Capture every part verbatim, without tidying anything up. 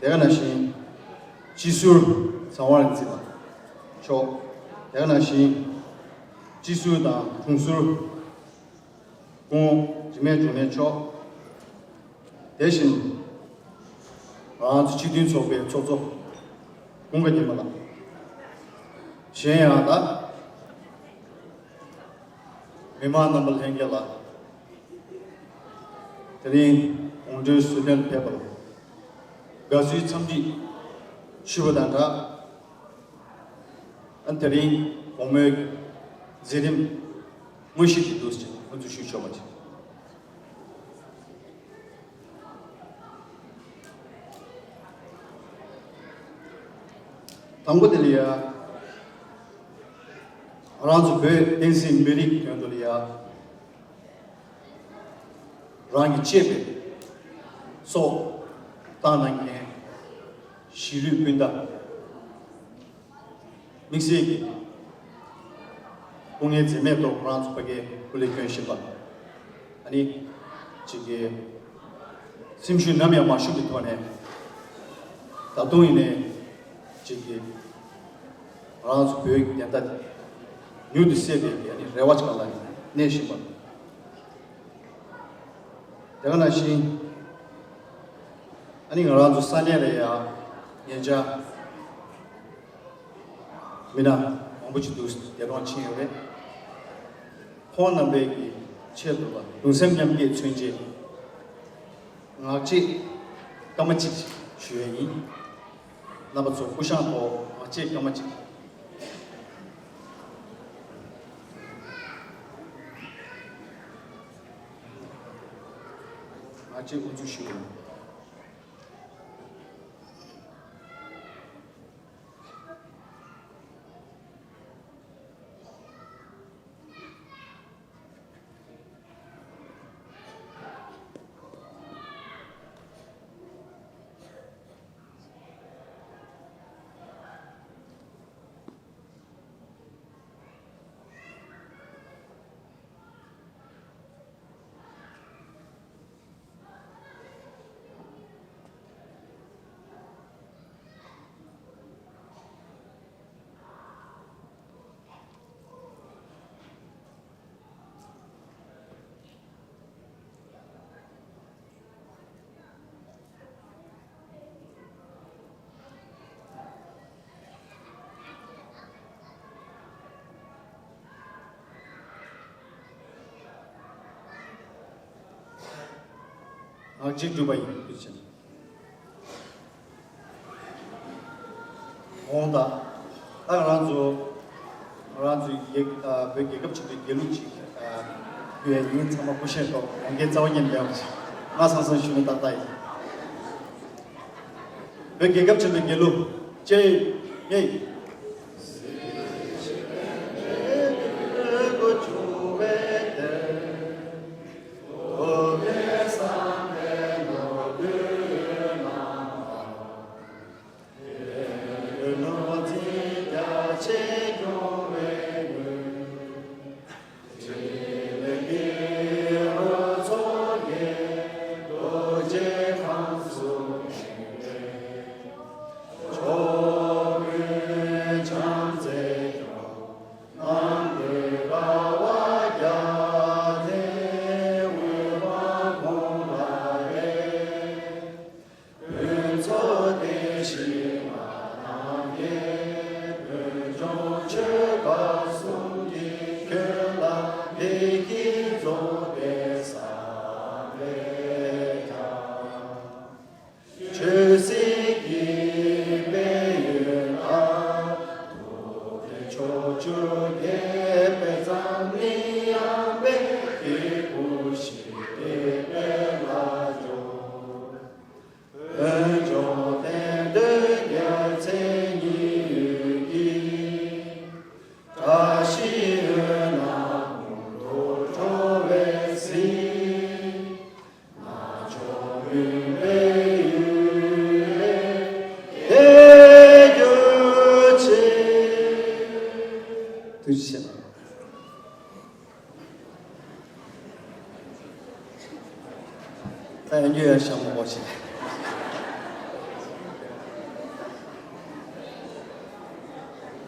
དེ་ག་ནང་བཞིན་སྤྱི་ཟུར་ཚངས་དབང་རིག་འཛིན་མཆོག་དེ་ག་ནང་བཞིན་སྤྱི་ཟུར་དང་དྲུང་ཟུར་སྐུ་ངོ་འཇིགས་མེད་འབྱུང་གནས་མཆོག་དེ་བཞིན་ང་རང་ཚོ་སྤྱི་མཐུན་ཚོགས་པའི་ཚོགས་གཙོ་ཀུན་དགའ་སྙན་པ་ལགས། གཞན་ཡང་ད་མི་མང་རྣམ་པ་ལྷན་རྒྱས་ལ་དེ་རིང་དགོང་དྲོའི་ཟུར་འདོན་ཕེབས་པར་དགའ་བསུའི་འཚམས་འདྲི་ཞུ་བ་དང་སྦྲགས། ཨ་དེ་རིང་དགོང་མོའི་མཛད་རིམ་དངོས་གཞི་དེ་འདུག་ཅེས་ཁོང་ཚོས་ཞུས་ཆོག་པ་བྱས། དང་པོ་དེ་ལ་ཡ། ང་རང་ཚོ་བོད་བསྟན་སྲིད་མི་རིགས་དོན་དུ་ལ་ཡ། རང་གི་གཅེས་པའི་སྲོག་བཏང་གནང་མཁན་གཞིས་ལུས་སྤུན་ཟླ། དམིགས་བསལ་གྱི་སྐུ་ངལ་འཛེམས་མེད་ཐོག་ང་རང་ཚོ་ཕ་གིར་སྐུ་ལས་བསྐྱོན་བཞིན་པ། ཨ་ནི་གཅིག་གི་སེམས་ཤུགས་ནམ་ཡང་མ་ཞུམ་པའི་ཐོག་ནས་ད་དུང་ཡིན་ནའི་གཅིག་གི་ང་རང་ཚོ་བོད་ཀྱི་བདེན་མཐའ་མྱུར་དུ་གསལ་བའི་ཨ་ནི་རེ་བ་ཅིག་ལ་གནས་བཞིན་པ། དེ་ག་ནང་བཞིན་ཨ་ནི་ང་རང་ཚོ་ས་གནས་ལ་ཡང་ཉེ་ཆར་མི་སྣ་མང་པོ་ཅིག་འདུག་འདས་གྲོངས་ཕྱིན་ཡོད་རེད། ཁོང་རྣམ་པའི་གི་ཆེད་དུ་ལ་གདུང་སེམས་མཉམ་སྐྱེད་མཚོན་ཆེད་ངག་བཅད་སྐར་མ་གཅིག་ཞུ་ཡས་ཡིན། རྣམ་པ་ཚོ་སྐུ་ཞབས་ཐོག་ངག་བཅད་སྐར་མ་གཅིག་ང་བཅས་དབུ་འཛུགས་ཞུ། ཨ་གཅིག་སྒྲུབ་པ་ཡིན་ཕུལ་ཕྱིན། འོང་ད། ད་ང་རང་ཚོ་ང་རང་ཚོའི་རྒྱལ་ཨ་བོད་རྒྱལ་ཁབ་ཆེན་པོའི་རྒྱལ་གླུ་ཅིག་ཨ་ཕུལ་ཡས་ཡིན། ཚང་མ་སྐུ་ཞབས་ཐོག་ཡང་བསྐྱར་རྩ་བ་ཉིད་ལེན་པ་ཞིག་ང་སང་སང་ཞུ་ནི་ཏག་ཏག་ཡིན། བོད་རྒྱལ་ཁབ་ཆེན་པོའི་རྒྱལ་གླུ་ཅེས་ཡེ། ཆོས་སྲིད་ཀྱི་དཔལ་ཡོན་ལ། ཐུགས་རྗེ་ཕྱོགས་བཅུར་རྒྱས་པའི་འཛམ་གླིང་ཡངས་པའི་སྐྱེས་བུ་ཞིག་སྟེ་དཔལ་ལ་འབྱོར། འོན་ཀྱང་དེང་དུས་རྒྱལ་མཚན་ཉི་འོད་ཀྱིས། བཀྲ་ཤིས་འོད་སྣང་མྱུར་དུ་འཕྲོ་བའི་གཟིས། ཐུགས་རྗེ་ཆེ། ད་ཡང་བསྐྱར་ཡར་ཞང་མོ་བོ་ཆེ།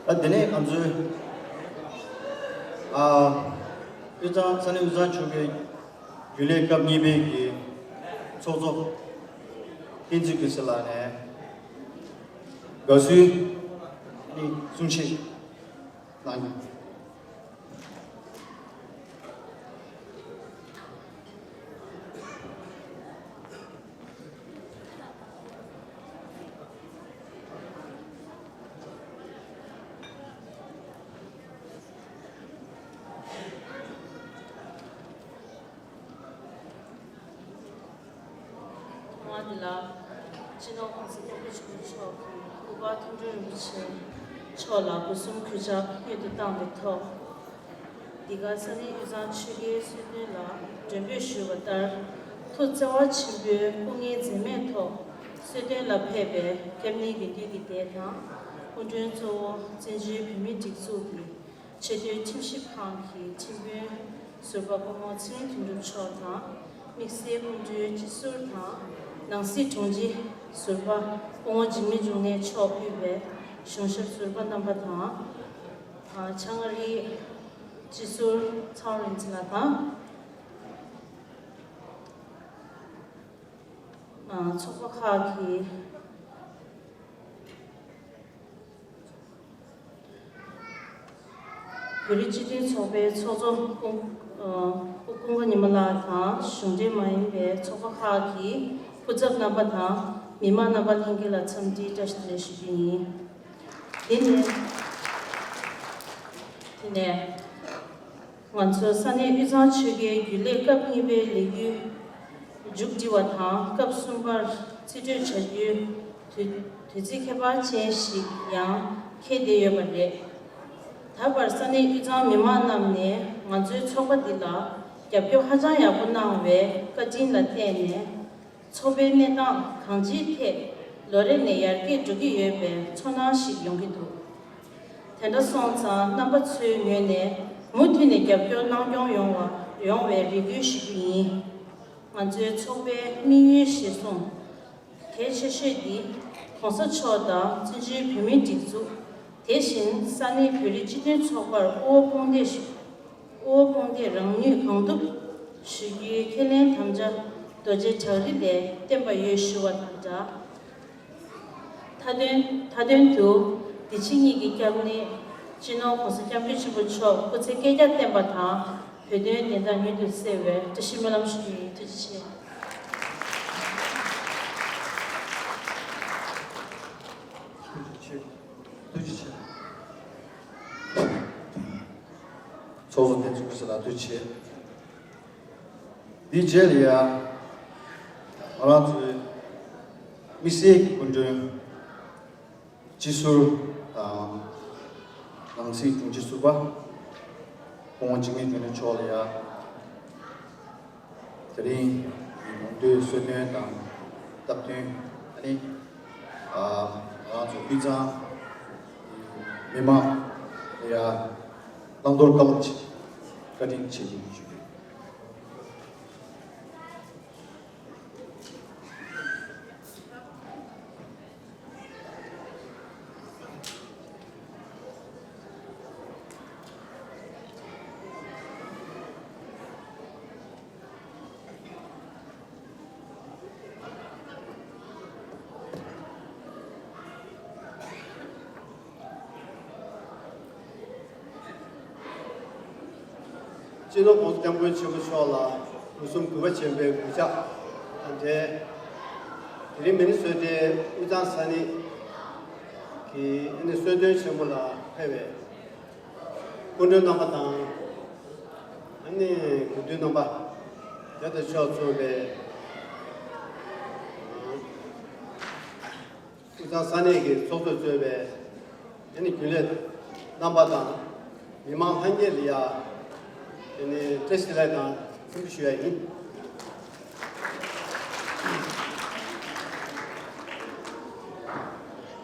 ད་དེ་ནས་ང་ཚོའི་ཨ་དབུས་གཙང་ས་གནས་དབུས་གཙང་ཆོལ་ཁའི་རྒྱུན་ལས་སྐབས་གཉིས་པའི་གི་ཚོགས་གཙོ་བསྟན་འཛིན་ཀུན་གསལ་ལགས་ནས་དགའ་བསུའི་ནི་གསུང་བཤད་གནང་རྒྱུ། ཐོག་མ་འདི་ལ་སྤྱི་ནོར་༸གོང་ས་༸སྐྱབས་མགོན་ཆེན་པོ་མཆོག་གིས་སྐུ་པར་མཐོང་གྲོལ་རིན་པོ་ཆེ་མཆོག་ལ་སྒོ་གསུམ་གུས་ཕྱག་སྔོན་དུ་བཏང་བའི་ཐོག་འདི་ག་ས་གནས་དབུས་གཙང་ཆོལ་ཁའི་གསོལ་སྟོན་ལ་མགྲོན་འབོད་ཞུས་པ་ལྟར། ཐུགས་བརྩེ་བ་ཆེན་པོས་སྐུ་ངལ་འཛེམས་མེད་ཐོག་གསོལ་སྟོན་ལ་ཕེབས་པའི་སྐྱབས་གནས་དགེ་འདུན་གྱི་སྡེ་དང་། སྐུ་མགྲོན་གཙོ་བོ་བཙན་བྱོལ་བོད་མིའི་སྒྲིག་འཛུགས་ཀྱི་ཆེས་མཐོའི་ཁྲིམས་ཞིབ་ཁང་གི་ཁྲིམས་དཔོན་ཟུར་པ་སྐུ་ངོ་ཚེ་རིང་དོན་གྲུབ་མཆོག་དང་། དམིགས་བསལ་སྐུ་མགྲོན་སྤྱི་ཟུར་དང་། ནང་སྲིད་དྲུང་ཆེ་ཟུར་པ་སྐུ་ངོ་འཇིགས་མེད་འབྱུང་གནས་མཆོག་དབུས་པའི་གཞུང་ཞབས་ཟུར་པ་རྣམ་པ་དང་། ཨ་ཕྱག་སྔ་རིས་སྤྱི་ཟུར་ཚའོ་རིན་ཆེན་ལགས་དང་། ཨ་ཚོགས་པ་ཁག་གི་བོད་རིགས་སྤྱི་མཐུན་ཚོགས་པའི་ཚོགས་གཙོ་ཀུན་ཨ་ཀུན་དགའ་ཉི་མ་ལགས་དང་། གཞུང་འབྲེལ་མ་ཡིན་པའི་ཚོགས་པ་ཁག་གི་སྐུ་ཚབ་རྣམ་པ་དང་། མི་མང་རྣམ་པ་ལྷན་རྒྱས་ལ་འཚམས་འདྲིའི་བཀྲ་ཤིས་བདེ་ལེགས་ཞུ་རྒྱུ་ཡིན། དེ་ནས་དེ་ནས་ང་ཚོ་ས་གནས་དབུས་གཙང་ཆོལ་ཁའི་རྒྱུན་ལས་སྐབས་གཉིས་པའི་ལས་འགུལ་མཇུག་སྒྲིལ་བ་དང་། སྐབས་གསུམ་པར་རྩིས་སྤྲོད་བྱ་རྒྱུའི་དུས་དུས་ཚིགས་ཁྱད་པར་ཅན་ཞིག་ཡང་འཁེལ་བསྡད་ཡོད་པ་རེད། ད་བར་ས་གནས་དབུས་གཙང་མི་མང་རྣམས་ནས་ང་ཚོའི་ཚོགས་པ་འདི་ལ་རྒྱབ་སྐྱོར་ཧ་ཅང་ཡག་པོ་གནང་བའི་བཀའ་དྲིན་ལ་བརྟེན་ནས། ཚོགས་པའི་གནས་སྟངས་གང་ཅིའི་ཐད་ལོ་རེ་ནས་ཡར་རྒྱས་འགྲོ་གི་ཡོད་པའི་ཚོར་སྣང་ཞིག་ཡོང་གི་འདུག་དེ་འདྲ་སོང་ཙང་། རྣམ་པ་ཚོའི་ངོས་ནས་མུ་མཐུད་ནས་རྒྱབ་སྐྱོར་གནང་སྐྱོང་ཡོང་བ་ཡོང་བའི་རེ་སྐུལ་ཞུ་རྒྱུ་ཡིན། ང་ཚོའི་ཚོགས་པའི་དམིགས་ཡུལ་གཞིར་བཟུང་གལ་ཆེ་ཤོས་འདི་༸གོང་ས་མཆོག་དང་བཙན་བྱོལ་བོད་མིའི་སྒྲིག་འཛུགས། དེ་བཞིན་ས་གནས་བོད་རིགས་སྤྱི་མཐུན་ཚོགས་པར་དབུ་འོག་དཔུང་འདེགས་ཞུ། དབུ་འོག་དཔུང་འདེགས་རང་ནུས་གང་ཐུབ་ཞུ་རྒྱུའི་ཁས་ལེན་དམ་བཅའ་རྡོ་རྗེ་བྲག་རི་ལས་བཏོན་པ་ཡོད་ཞུ་བ་དང་སྦྲགས། མཐའ་དོན་མཐའ་དོན་དུ་འདི་ཕྱི་གཉིས་ཀྱི་སྐྱབས་གནས་སྤྱི་ནོར་༸གོང་ས་༸སྐྱབས་མགོན་ཆེན་པོ་མཆོག་སྐུ་ཚེ་བསྐལ་བརྒྱར་བརྟན་པ་དང་། བོད་དོན་བདེན་མཐའ་མྱུར་དུ་གསལ་བའི་བཀྲ་ཤིས་སྨོན་ལམ་ཞུ་རྒྱུ་ཡིན། ཐུགས་རྗེ་ཆེ། ཐུགས་རྗེ་ཆེ། ཐུགས་རྗེ་ཆེ། ཚོགས་གཙོ་བསྟན་འཛིན་ཀུན་གསལ་ལགས་ཐུགས་རྗེ་ཆེ། དེའི་རྗེས་ལ་ཡ། ང་རང་ཚོའི་དམིགས་བསལ་གྱི་སྐུ་མགྲོན་སྤྱི་ཟུར་དང་། ནང་སྲིད་དྲུང་ཆེ་ཟུར་པ་སྐུ་ངོ་འཇིགས་མེད་འབྱུང་གནས་མཆོག་ལ་ཡ། དེ་རིང་གི་ཡོང་དུས་གསོལ་སྟོན་དང་སྟབས་བསྟུན། ཨ་ནི་ཨ་ང་རང་ཚོ་དབུས་གཙང་མི་མང་ལ་ཡ་བླང་དོར་བཀའ་སློབ་ཅིག་བཀའ་དྲིན་ཆེ་ཞུ་རྒྱུ། སྤྱི་ནོར་༸གོང་ས་༸སྐྱབས་མགོན་ཆེན་པོ་མཆོག་ལ་སྒོ་གསུམ་གུས་པ་ཆེན་པོས་གུས་ཕྱག་དང་འབྲེལ། དེ་རིང་མི་ནི་སོ་ཊའི་དབུས་གཙང་ས་གནས་ཀྱི་ཨ་ནི་གསོལ་སྟོན་ཆེན་མོ་ལ་ཕེབས་པའི་སྐུ་མགྲོན་རྣམ་པ་དང་། ཨ་ནི་དགེ་འདུན་རྣམ་པ། དེ་དང་ཕྱོགས་མཚུངས་པའི་དབུས་གཙང་ས་གནས་ཀྱི་ཚོགས་གཙོས་གཙོས་པའི་ཨ་ནི་རྒྱུན་ལས་རྣམ་པ་དང་། མི་མང་ལྷན་རྒྱས་ལ་ཡ་ཨ་ནི་བཀྲ་ཤིས་བདེ་ལེགས་དང་འཚམས་འདྲི་ཞུ་ཡ་ཡིན།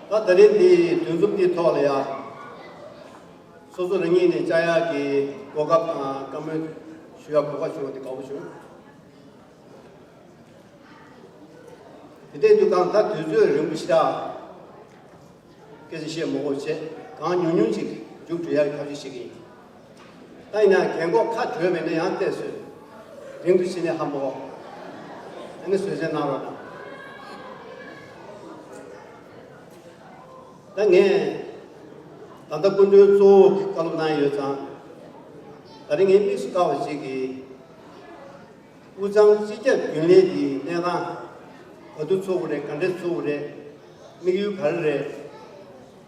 ད་དེ་རིང་འདི་འདུ་འཛོམས་འདིའི་ཐོག་ལ་ཡ། སོ་སོ་རང་ཉིད་ནས་བཅར་ཡག་གི་གོ་སྐབས་དང་བཀའ་མོལ་ཞུ་ཡག་གོ་སྐབས་བྱུང་བ་དེ་དགའ་པོ་བྱུང་། དེ་འདྲའི་དུས་གང་ལྟར་དུས་ཚོད་རིང་པོ་ཞེ་དྲག་སྐད་ཆ་བཤད་མ་དགོས་བྱས། གང་ཉུང་ཉུང་ཅིག་མཇུག་སྒྲིལ་ཡག་གི་ཐབས་ཤེས་བྱེད་ཀྱི་ཡིན། ད་ཡིན་ན་རྒན་གོག་ཁ་བྲོས་པས་ན་ཡང་བལྟས་སོང་། རིང་དུ་ཕྱིན་ནས་ཧམ་པོ། ཨ་ནི་བཟོད་བསྲན་གནང་རོགས་གནང་། ད་ངས་ད་ལྟ་སྐུ་མགྲོན་གཙོ་བོ་གི་བཀའ་སློབ་གནང་ཡོད་ཙང་། ད་རིང་ངས་དམིགས་སུ་བཀར་བ་ཞིག་གིས། དབུས་གཙང་སྤྱི་ཁྱབ་རྒྱུན་ལས་འདིའི་གནས་སྟངས་ག་དུས་ཚུགས་ཀྱི་རེད། ག་འདྲས་ཚུགས་ཀྱི་རེད། དམིགས་ཡུལ་ག་རེ་རེད།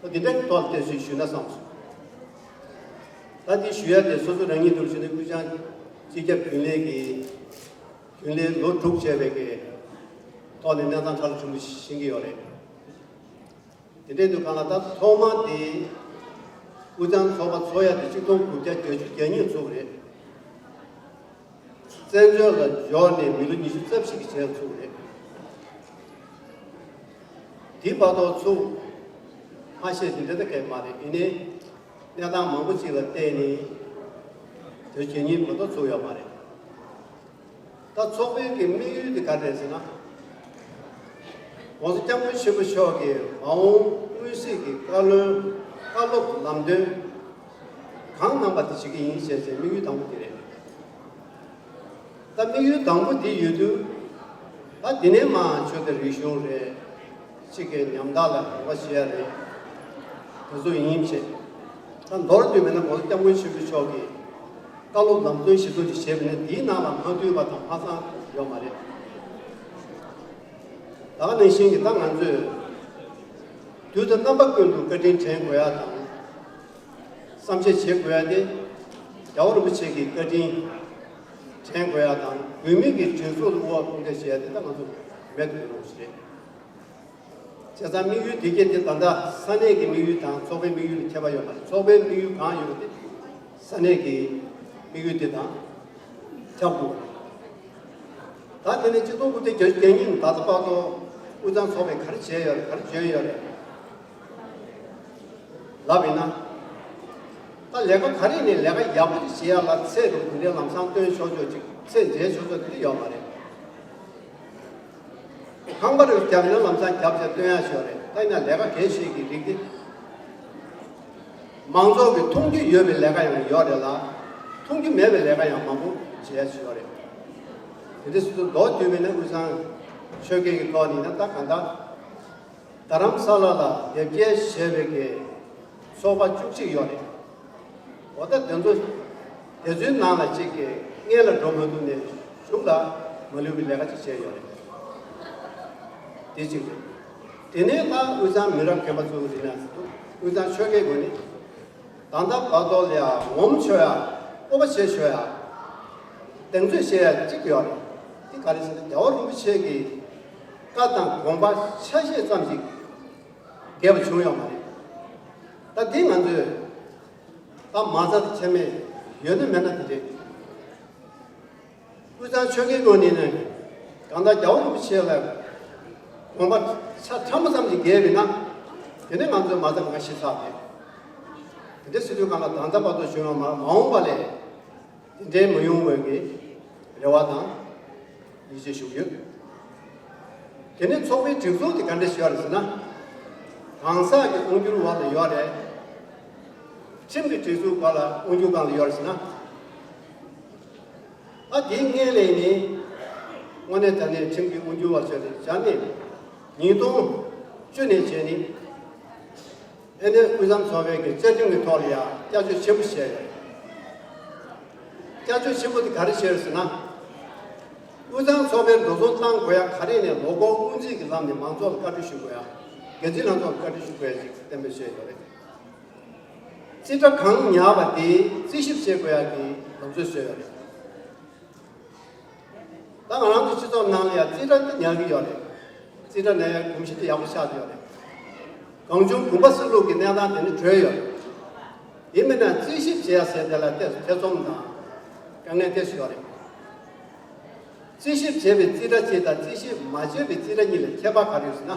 ཨ། འདི་འདྲའི་ཐོག་ལ་བལྟས་ཚུལ་ཞུས་ན་བསམ་སོང་། ད་འདི་ཞུ་ཡ་དེ་སོ་སོ་རང་ཉིད་དུ་ཞུ་ནས། དབུས་གཙང་སྤྱི་ཁྱབ་རྒྱུན་ལས་ཀྱི་རྒྱུན་ལས་ལོ་དྲུག་བྱས་པའི་གི་ཐོག་ནས་གནས་སྟངས་ཁྲ་ལ་ཕྲན་བུ་ཤེས་ཀྱི་ཡོད་རེད། དེ་འདྲའི་དུས་གང་ལ། ད་ཐོག་མ་དེ་དབུས་གཙང་ཚོགས་པ་ཚོགས་ཡ་དེ་ཆིག་སྟོང་དགུ་བརྒྱ་བརྒྱད་ཅུ་གྱ་གཉིས་ཚུགས་རེད། བཙན་བྱོལ་ལ་འབྱོར་ནས་མི་ལོ་ཉི་ཤུ་རྩ་བཞི་གི་རྗེས་ཚུགས་རེད། དེ་བར་དུ་ཚུགས་མ་ཤེས་དེ་འདྲ་ད་གས་མ་རེད། ཡིན་ནའི་གནས་སྟངས་མང་པོ་ཅིག་ལ་བལྟས་ནས་དེ་གྱ་གཉིས་བར་དུ་ཚུགས་ཡོད་མ་རེད། ད་ཚོགས་པའི་གི་དམིགས་ཡུལ་དེ་ག་རེ་རེད་ཟེར་ན། ༸གོང་ས་༸སྐྱབས་མགོན་ཆེན་པོ་མཆོག་གིས་མ་འོངས་མངོན་གསལ་གྱི་བཀའ་བློན། བཀའ་སློབ་ལམ་སྟོན་གང་གནང་པ་དེ་བྱེད་ཀྱི་ཡིན་ཞེས་ཟེར། དམིགས་ཡུལ་དང་པོ་དེ་རེད། ད་དམིགས་ཡུལ་དང་པོ་དེ་ཡོད་དུས། ད་དེ་ནས་མར་ཆོས་དང་རིག་གཞུང་རེད། གཅིག་གི་ཉམ་ཐག་ལ་དགོངས་པ་བཞེས་ཡ་རེད། དེ་ཚོ་ཡིན་བྱས། ད་མདོར་བསྡུས་པ་ཡིན་ན་༸གོང་ས་༸སྐྱབས་མགོན་ཆེན་པོ་མཆོག་གིས་བཀའ་སློབ་ལམ་སྟོན་གཞིར་བཟུང་ཅིག་བྱས་པ་ཡིན་ན། དེའི་ནང་ལ་མ་འདུས་པ་དང་མ་ཚང་ཡོད་མ་རེད། ད་ག་ནང་བཞིན་གྱི་ད་ང་ཚོས་དུས་དང་རྣམ་པ་ཀུན་ཏུ་བཀའ་དྲིན་དྲན་དགོས་ཡ་དང་། བསམ་ཤེས་བྱེད་དགོས་ཡ་དེ། རྒྱལ་བ་རིན་པོ་ཆེ་གི་བཀའ་དྲིན་དྲན་དགོས་ཡ་དང་། བོད་མི་གི་སྒྲིག་འཛུགས་ལ་དབུ་བ་དཔུང་འདེགས་བྱེད་ཡ་དེ་ད་ང་ཚོ་མེད་དུ་མི་རུང་བ་ཞིག་རེད། བྱས་ཙང་དམིགས་ཡུལ་དེ་གྱད་དེ་ད་ལྟ་ས་གནས་ཀྱི་དམིགས་ཡུལ་དང་ཚོགས་པའི་དམིགས་ཡུལ་ལ་ཁྱད་པར་ཡོད་མ་རེད། ཚོགས་པའི་དམིགས་ཡུལ་གང་ཡོད་པ་དེ་ས་གནས་ཀྱི་དམིགས་ཡུལ་དེ་དང་ཁྱབ་དགོས། ད་དེ་ནས་ཆིག་སྟོང་དགུ་བརྒྱ་བརྒྱད་ཅུ་གྱ་གཉིས་ནས་ད་ལྟ་བར་དུ་དབུས་གཙང་ཚོགས་པས་ག་རེ་བྱས་ཡོད་རེད། ག་རེ་བྱས་ཡོད་རེད་ལབ་ཡིན་ན། ད་ལས་ཀ་ག་རེ་ནས་ལས་ཀ་ཡག་པོ་ཞིག་བྱེད་ཡ་ལ་ཚད་དང་དེ་འདྲའི་ལམ་སང་སྟོན་ཆོག་ཆོག་ཅིག་ཚད་འཇལ་ཆོག་ཆོག་དེ་འདྲ་ཡོད་མ་རེད། ཁང་པ་རུ་བརྒྱབ་ན་ལམ་སང་བརྒྱབ་བྱས་སྟོན་ཡ་ཞིག་ཡོད་རེད། ད་ཡིན་ན་ལས་ཀ་གལ་ཆེ་གི་རིགས་དེ། མང་ཚོགས་ཀྱིས་མཐོང་རྒྱུ་ཡོད་པའི་ལས་ཀ་ཡང་ཡོད་རེད་ལ། མཐོང་རྒྱུ་མེད་པའི་ལས་ཀ་ཡང་མང་པོ་བྱེད་ཡ་ཞིག་ཡོད་རེད། དེ་འདྲ་སོ་སོ་མདོར་བསྡུས་པ་ཡིན་ན། དབུས་གཙང་ཆོལ་ཁའི་གི་ཐོག་ནས་ཡིན་ན། ད་གང་ལྟར་རྡ་རམ་ས་ལ་ལ་དེབ་སྐྱེལ་བྱས་པའི་གི་ཚོགས་པ་བཅུ་གཅིག་ཡོད་རེད། འོ། ད་དེ་ཚོ་དེ་ཚོའི་ནང་ལ་གཅིག་གི་སྔོན་ལ་འགྲོ་མ་ཐུབ་ནས་གཞུག་ལ་མ་ལུས་པའི་ལས་ཀ་ཅིག་བྱས་ཡོད་རེད། དེ་གཅིག་རེད། དེ་ནས་ད་དབུས་གཙང་མི་རབས་རྒན་པ་ཚོ་ཡིན་ན། དབུས་གཙང་ཆོལ་ཁའི་ངོས་ནས་ད་ལྟ་བར་དུ་ལ་ཡ་ངོམ་ཆོག་ཡ། སྤོབས་པ་བྱེད་ཆོག་ཡ། གདེང་ཚོད་བྱེད་ཡ་གཅིག་ཡོད་རེད། དེ་ག་རེ་ཟེར་ན། རྒྱལ་བ་རིན་པོ་ཆེ་གི་བཀའ་དང་དགོངས་པ་ཆ་ཤས་ཙམ་ཞིག་འགལ་བ་བྱུང་ཡོད་མ་རེད། ད་དེ་ང་ཚོས་ད་མ་རྩ་དེ་ཁྱད་མེད། ཡོད་ན་མེད་ན་དེ་རེད། དབུས་གཙང་ཆོལ་ཁའི་ངོས་ནས་ནི་གང་ལྟར་རྒྱལ་བ་རིན་པོ་ཆེ་ལ་དགོངས་པ་ཆ་ཕྲ་མོ་ཙམ་ཞིག་འགལ་བས་ན། དེ་ནས་ང་ཚོས་མ་རྩ་གང་ཞིག་ཚར་རེད། དེ་འདྲ་སྲིད་དུས་གང་ལ་ད་ལྟ་བར་དུ་བྱུང་ཡོད་མ་རེད། མ་འོངས་པ་ལ་དེ་འདྲའི་མ་ཡོང་བའི་གི་རེ་བ་དང་ཡིད་ཆེས་ཞུ་གི་ཡོད། དེ་ནས་ཚོགས་པའི་སྒྲིག་འཛུགས་དེ་ག་འདྲ་ཞིག་ཡོད་རེད་ཟེར་ན། གང་ཟག་གི་དབང་སྒྱུར་འོག་ལ་ཡོད་རེད། ཁྲིམས་ཀྱི་སྒྲིག་འཛུགས་སྒང་ལ་དབང་སྒྱུར་སྒང་ལ་ཡོད་རེད་ཟེར་ན། ཨ། དེའི་སྔོན་ལ་ནི་དངོས་གནས་དྲང་གནས་ཁྲིམས་ཀྱི་དབང་སྒྱུར་བ་ཚོས་ནི་བྱས་ནས་ཉིས་སྟོང་བཅུ་ནས་བྱས་ནས། ཨ་ནི་དབུས་གཙང་ཚོགས་པའི་གི་བཅའ་ཁྲིམས་ཀྱི་ཐོག་ལ་ཡང་བསྐྱར་བཅོས་ཆེན་པོ་བྱས་ཡོད། བསྐྱར་བཅོས་ཆེན་པོ་དེ་ག་རེ་བྱས་ཡོད་ཟེར་ན། དབུས་གཙང་ཚོགས་པའི་འགྲོ་སོང་གཏང་དགོས་ཡ་ག་རེ་ནས་ལོ་འཁོར་སྔོན་རྩིས་ཀྱི་ལམ་ནས་མང་ཚོགས་ལ་བཀའ་འཁྲོལ་ཞུ་དགོས་ཡ། འགན་འཛིན་ལྷན་ཚོགས་ལ་བཀའ་འཁྲོལ་ཞུ་དགོས་ཡ་ཞིག་གཏན་འབེབས་བྱས་ཡོད་རེད། རྩིས་ཁྲ་གང་ཉར་བ་དེ་རྩིས་ཞིབ་བྱེད་དགོས་ཡ་གི་ལམ་སྲོལ་བཟོས་ཡོད་རེད། ད་ང་རང་ཚོ་སྤྱི་ཚོགས་ནང་ལ་ཡང་རྩིས་ཁྲ་དེ་ཉར་གྱི་ཡོད་རེད། རྩིས་ཁྲ་ཉར་ཡག་གོམས་གཤིས་དེ་ཡག་པོ་ཆགས་ཡོད་རེད། གང་བྱུང་དགོན་པ་སྲིད་ལུགས་ཀྱི་གནས་སྟངས་དེ་ནི་གྲོལ་ཡོད་རེད། ཡིན་མིན་ན་རྩིས་ཞིབ་བྱེད་ཡ་ཟེར་དེ་ལ་ཏོག་ཙམ་ཐེ་ཚོམ་དང་དཀའ་ངལ་ཏོག་ཙམ་ཡོད་རེད། རྩིས་ཞིབ་བྱས་པའི་རྩིས་ཁྲ་གཅིག་དང་རྩིས་ཞིབ་མ་བྱས་པའི་རྩིས་ཁྲ་གཉིས་ལ་ཁྱད་པར་ག་རེ་ཡོད་ཟེར་ན།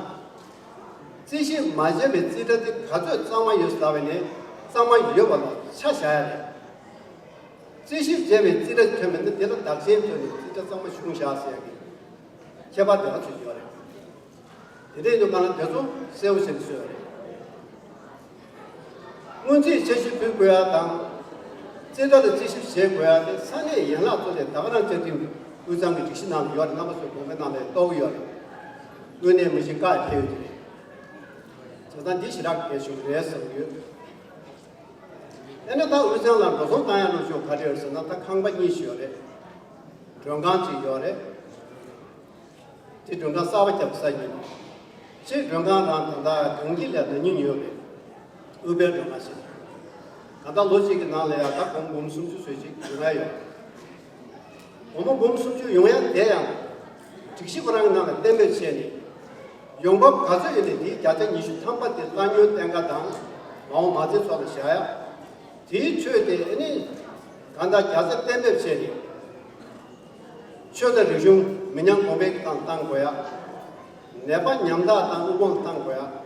རྩིས་ཞིབ་མ་བྱས་པའི་རྩིས་ཁྲ་དེ་ག་ཚོད་གཙང་མ་ཡོད་ཟེར་བ་ནས་གཙང་མ་ཡོད་པ་ལ་ཆ་བཞག་ཡ་རེད། རྩིས་ཞིབ་བྱས་པའི་རྩིས་ཁྲ་ཐོན་པ་ནི་དེ་ལ་བདག་གཞན་ཐོན་ནས་རྩིས་ཁྲ་གཙང་མ་བྱུང་བཞག་ཟེར་ཡ་གི་ཁྱད་པར་དེ་ག་ཚོད་ཡོད་རེད། དེ་འདྲ་ཡིན་དུས་གང་ལ་དེ་ཚོ་གསལ་པོ་བྱས་ནས་བཟོས་ཡོད་རེད། སྔོན་རྩིས་འཆར་གཞི་ཕུལ་དགོས་ཡ་དང་། རྩིས་ཁྲ་ལ་རྩིས་ཞིབ་བྱེད་དགོས་ཡ་དེ་ས་གནས་ཡན་ལག་ཚོ་ལས་ད་ག་རང་བཅའ་ཁྲིམས་དབུས་གཙང་གི་སྒྲིག་གཞི་ནང་ལ་ཡོད་རེད། རྣམ་པ་ཚོས་དགོངས་པའི་ནང་ལ་གཏོགས་ཀྱི་ཡོད་རེད། དངོས་གནས་མི་ཤི་བཀག་ཡ་ཕེ་ཡོད་ཀྱི་རེད། བྱས་ཙང་འདི་ཞེ་དྲག་གལ་ཆེན་པོ་རེད་བསམ་གྱི་ཡོད། ཨ་ནི་ད་དབུས་གཙང་ལ་འགྲོ་སོང་བཏང་ཡ་ལོ་ཤོག་ག་རེ་ཡོད་ཟེར་ན། ད་ཁང་པ་གཉིས་ཤིག་ཡོད་རེད། མགྲོན་ཁང་གཅིག་ཡོད་རེད། དེ་མགྲོན་ཁང་གསར་པ་བརྒྱབ་ས་ཡིན། ཅེས་མགྲོན་ཁང་རང་ད་ལྟ་གངས་སྐྱིད་ལ་ན་ནིང་ཉོས་པའི་ཨུ་པའི་མགྲོན་ཁང་ཞིག་ད་ལྟ་ལོ་གཅིག་གི་ནང་ལ་ཡང་ད་སྒོར་མོ་འབུམ་སུམ་ཅུ་ཙམ་ཞིག་ཡོང་ཡ་ཡོད། སྒོར་མོ་འབུམ་སུམ་ཅུ་ཡོང་ཡ་དེ་ཡང་སྒྲིག་གཞི་ཁོ་རང་གི་ནང་ལ་གཏན་འབེབས་བྱས་ནས། ཡོང་འབབ་ག་ཚོད་ཡོད་ནས་དེའི་བརྒྱ་ཆ་ཉི་ཤུ་ཐམ་པ་དེ་གླ་ཉོའི་བརྟན་ཁ་དང་མ་འོངས་མ་རྩའི་ཚོགས་ལ་བཞག་ཡ། དེའི་ཁྲོད་དེ་ཨ་ནི་གང་ལྟར་བརྒྱ་ཆ་གཏན་འབེབས་བྱས་ནས། ཆོས་དང་རིག་གཞུང་མི་ཉམས་གོང་འཕེལ་གྱི་ཐོག་བཏང་དགོས་ཡ། ནད་པ་ཉམ་ཐག་དང་དབུལ་ཕོངས་ལ་བཏང་དགོས་ཡ།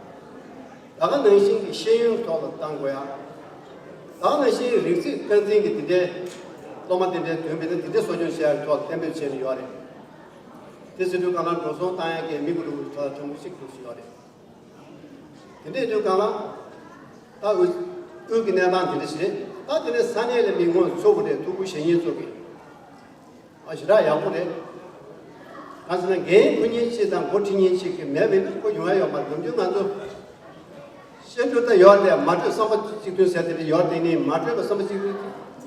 ད་ག་ནང་བཞིན་གྱི་ཤེས་ཡོན་ཐོག་ལ་བཏང་དགོས་ཡ། ད་ག་ནང་བཞིན་རིག་རྩིས་རྐང་འཛིན་གྱི་དེ་འདྲའི་སློབ་མ་དེ་འདྲའི་ཐོན་པ་ཡིན་ན་དེ་འདྲའི་གསོ་སྐྱོང་བྱེད་ཡ་ཐོག་གཏན་འབེབས་བྱས་ནས་ཡོད་རེད། དེ་ཟེར་དུས་གང་ལ་འགྲོ་སོང་བཏང་ཡ་གི་མི་གུ་རུ་ཐོག་གྲངས་ཀ་གཅིག་འདུག་ཞུ་ཡོད་རེད། དེ་འདྲའི་དུས་གང་ལ། ད་དབུས་དབུས་ཀྱི་གནས་སྟངས་དེ་འདྲ་ཞིག་རེད། ད་དེ་ནས་ས་གནས་ལ་མི་ངོ་ཚོ་བོ་རེད། ཐུགས་ཁུར་བཞེས་མཁན་ཚོ་གིས། ཨ་ཞེ་དྲག་ཡག་པོ་རེད། གང་ཟེར་ན་འགན་འཁུར་མཁན་གཅིག་དང་འགོ་ཁྲིད་མཁན་གཅིག་གི་མེད་པ་ཡིན་ན་ཁོ་ཡོང་ཡ་ཡོད་མ་རེད། ནམ་རྒྱུན་ང་ཚོ་བཤད་རྒྱུ་ད་ཡོད་རེད། མ་གྲོས་བསམ་པ་གཅིག་མཐུན་ཟེར་དེ་འདྲ་ཡོད་རེད། དེ་ནི་མ་གྲོས་པ་བསམ་པ་གཅིག་མཐུན་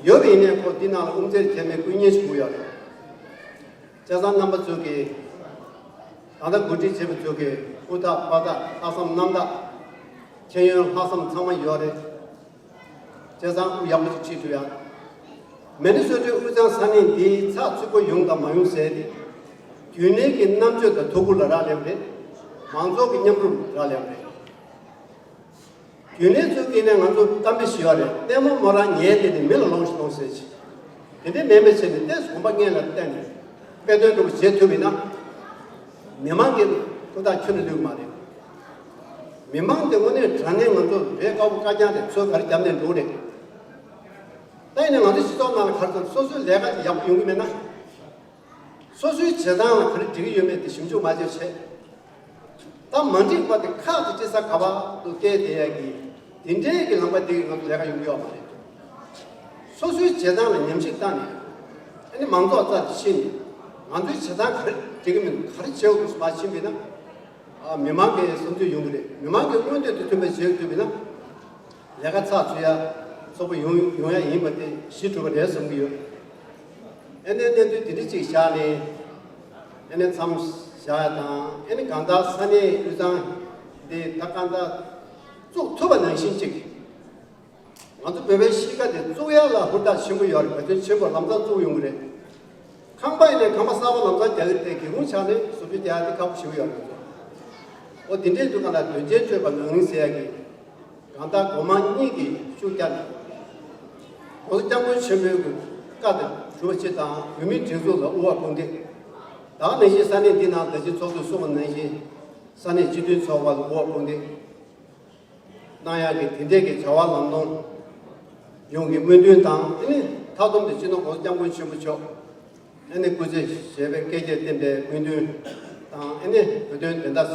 ཡོད་པ་ཡིན་ནའི་ཁོ་འདི་ནང་ལ་དབུ་མཛད་མཁན་མེད་སྐུ་ཉེ་ཞིག་དགོས་ཡོད་རེད། བྱས་ཙང་རྣམ་པ་ཚོ་གིས་ད་ལྟ་འགོ་ཁྲིད་བྱེད་པ་ཚོ་གིས་དབུ་ཐག་པ་ཐག་ལྷག་བསམ་རྣམ་དག་མཁྱེན་ཡོན་ལྷག་བསམ་ཚང་མ་ཡོད་རེད། བྱས་ཙང་དབུ་ཡག་པོ་ཞིག་ཁྲིད་ཐུབ་ཡ། མི་ནི་སོ་ཊའི་དབུས་གཙང་ས་གནས་འདིའི་ཚགས་ཚུད་པོ་ཡོང་དང་མ་ཡོང་ཟེར་ཏེ། རྒྱུན་ལས་ཀྱི་རྣམ་དཔྱོད་དང་ཐུགས་ཁུར་ལ་རག་ལས་པ་རེད། མང་ཚོགས་ཀྱི་མཉམ་རུབ་ལ་རག་ལས་པ་རེད། རྒྱུན་ལས་ཚོས་ཀྱིས་ནས་ང་ཚོ་གཏམ་དཔེ་ཞིག་ཡོད་རེད། ལྟད་མོ་མོ་རང་ཉལ་བསྡད་ནས་མི་ལ་ལོངས་ཤིག་ལོངས་ཟེར་ཞིག་དེ་འདྲའི་མེད་མེད་བྱས་ནས་ཏོག་ཙམ་གོམ་པ་སྔོན་ལ་བསྟན་ནས་དཔེ་སྟོན་འདྲ་པོ་བྱེད་ཐུབ་ཡིན་ན། མི་མང་གི་ཧུར་ཐག་ཁྱོན་ནས་ལུས་མ་རེད། མི་མང་དེ་དངོས་གནས་དྲང་གནས་ང་ཚོ་རེད། དཀའ་པོ་དཀའ་རྐྱང་རེད། ཚོས་ག་རེ་བརྒྱབ་ནས་འགྲོ་རེད། ད་ཡིན་ན་ང་ཚོ་སྤྱི་ཚོགས་ནང་ལ་ག་རེ་ཟེར། སོ་སོའི་ལས་ཀ་དེ་ཡག་པོ་ཡོང་གི་མེད་ན། སོ་སོའི་བྱེད་སྟངས་ལ་ག་རེ་འགྲིག་གི་ཡོད་མེད་དེ་ཞིབ་འཇུག་མ་བྱས་བྱས། ད་མ་འགྲིག་པ་དེ་ཁག་དེ་ཅི་ས་ག་པ་དུ་བཀལ་བསྡད་ཡ་གི་དེ་འདྲའི་གི་ལམ་ཁ་དེ་གི་ང་ཚོ་ལས་ཀ་ཡོང་གི་ཡོད་མ་རེད། སོ་སོའི་བྱེད་སྟངས་ལ་ཉམས་ཞིབ་བཏང་ནས། ཨ་ནི་མང་ཚོགས་རྩ་དེ་ཕྱིན་ནས་ང་ཚོའི་བྱེད་སྟངས་ག་རེ་འགྲིག་གི་མིན་ག་རེ་བྱེད་དགོས་མ་ཕྱིན་པས་ན། ཨ་མི་མང་གི་བསམ་ཚུལ་ཡོང་གི་རེད། མི་མང་གི་མངོན་འདོད་དེ་མཐུན་པ་བྱེད་ཐུབ་པས་ན། ལས་ཀ་ཚགས་ཚུད་ཡ་ཚོགས་པ་ཡོང་ཡོང་ཡ་ཡིན་པ་དེ་གཞི་གྲུབ་པ་རེད་བསམ་གྱི་ཡོད། ཨ་ནི་གནས་ཚུལ་དེ་འདྲ་ཅིག་བཞག་ནས་ཨ་ནི་མཚམས་བཞག་ཡ་དང་། ཨ་ནི་གང་ལྟར་ས་གནས་དབུས་གཙང་འདི་ད་གང་ལྟར་བཙུགས་ཐུབ་པ་ནང་བཞིན་ཅིག་ང་ཚོ་བོད་པའི་གཤིས་ཀ་དེ་བཙུགས་ཡ་ལ་ཧུར་ཐག་ཆེན་པོ་ཡོད་རེད། གལ་ཆེན་པོ་ལམ་སང་བཙུགས་ཡོང་གི་རེད། ཁང་པ་ཡིན་ནའི་ཁང་པ་གསར་པ་ལམ་སང་རྒྱག་གི་རེད་དེ། སྒེའུ་ཁུང་ཆག་ནས་བཟོ་བཅོས་རྒྱག་ཡ་དེ་ཁག་པོ་ཞེ་པོ་ཡོད་རེད། འོ་དེ་འདྲའི་དུས་གང་ལ་དོན་ཆེན་སྤྱོད་པ་ངང་ལིང་ཟེར་ཡ་གི་གང་ལྟར་སྒོ་མང་གཉིས་ཀྱིས་ཤུགས་བརྒྱབ་ནས། ༸གོང་ས་༸སྐྱབས་མགོན་ཆེན་པོའི་བཀའ་དང་སྒྲུབ་པ་སྤྱི་དང་བོད་མིའི་སྒྲིག་འཛུགས་ལ་དབུ་བ་དཔུང་འདེགས། ད་ག་ནང་བཞིན་ས་གནས་འདི་ནང་ད་ཅི་ཚོགས་འདུ་གསུངས་པ་ནང་བཞིན་ས་གནས་སྤྱི་མཐུན་ཚོགས་པ་ལ་དབུ་བ་དཔུང་འདེགས་གནང་ཡག་གི་དེ་འདྲའི་གི་བྱ་བ་ལམ་ལྷོང་ཡོང་གི་སྨོན་འདུན་དང་། ཨ་ནི་མཐའ་སྡོམ་དུ་སྤྱི་ནོར་༸གོང་ས་༸སྐྱབས་མགོན་ཆེན་པོ་མཆོག་ཨ་ནི་སྐུ་ཚེ་ཞབས་པད་བསྐལ་བརྒྱར་བརྟན་པའི་སྨོན་འདུན་དང་། ཨ་ནི་བོད་དོན་བདེན་མཐའ་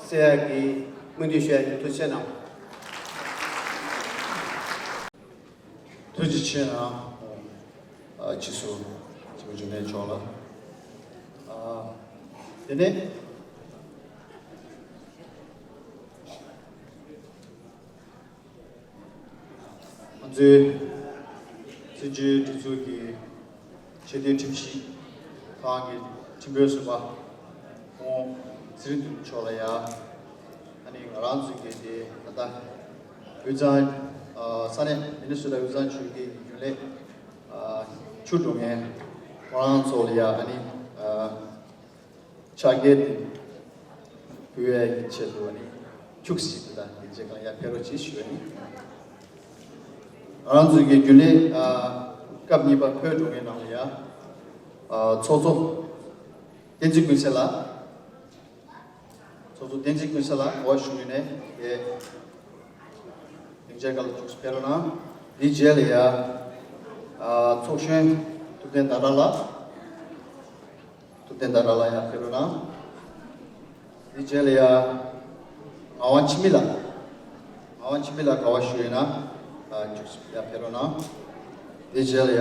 གསལ་ཡག་གི་སྨོན་འདུན་ཞུ་ཡག་ཡིན། ཐུགས་རྗེ་ཆེ་གནང་། ཐུགས་རྗེ་ཆེ་གནང་། ཨ་ཕྱིས་སུ་སྤྱི་འཐུས་རྒྱུན་ལས་མཆོག་ལ། ཨ་དེ་ནས། ང་ཚོའི་བཙན་བྱོལ་སྒྲིག་འཛུགས་ཀྱི་ཆེས་མཐོའི་ཁྲིམས་ཞིབ་ཁང་གི་ཁྲིམས་དཔོན་ཟུར་པ་ཁོང་ཚེ་རིང་དོན་གྲུབ་མཆོག་ལ་ཡ། ཨ་ནི་ང་རང་ཚོའི་གི་དེ་ད་ལྟ་དབུས་གཙང་ཨ་ས་གནས་མི་ནི་སོ་ཊ་དབུས་གཙང་ཆོལ་ཁའི་རྒྱུན་ལས་ཨ་ཆུ་འགྲོ་མཁན་ཁོ་རང་ཚོ་ལ་ཡ། ཨ་ནི་ཨ་ཕྱག་འཁྱེར་དེ་ཕུལ་བའི་ཆེད་དུ་ཨ་ནི་ཁྱུག་ཙམ་ཞིག་དང་ཡིན་ཚད་གང་ཡར་ཕེབས་རོགས་གྱིས་ཞུ་བ་ཡིན། ང་རང་ཚོའི་གི་རྒྱུན་ལས་ཨ་སྐབས་གཉིས་པ་བོད་འགྲོ་མཁན་རྣམས་ལ་ཡ། ཨ་ཚོགས་གཙོ་བསྟན་འཛིན་ཀུན་གསལ་ལགས། ཚོགས་གཙོ་བསྟན་འཛིན་ཀུན་གསལ་ལགས་གོ་བ་ཞུ་ཡོད་ནས་དེ་སྡིངས་ཆའི་སྒང་ལ་ཁྱུག་ཙམ་ཕེབས་རོགས་གནང་། དེའི་རྗེས་ལ་ཡ། ཨ་ཚོགས་གཞོན་ཐུབ་བསྟན་ཟླ་གྲགས་ལགས། ཐུབ་བསྟན་ཟླ་གྲགས་ལགས་ཡར་ཕེབས་རོགས་གནང་། དེའི་རྗེས་ལ་ཡ། ངག་དབང་འཆི་མེད་ལགས། ངག་དབང་འཆི་མེད་ལགས་ག་པར་བཞུགས་ཡོད་ན། ཨ་ཅིག་ཡར་ཕེབས་རོགས་གནང་། དེ་རྗེས་ལ་ཡ་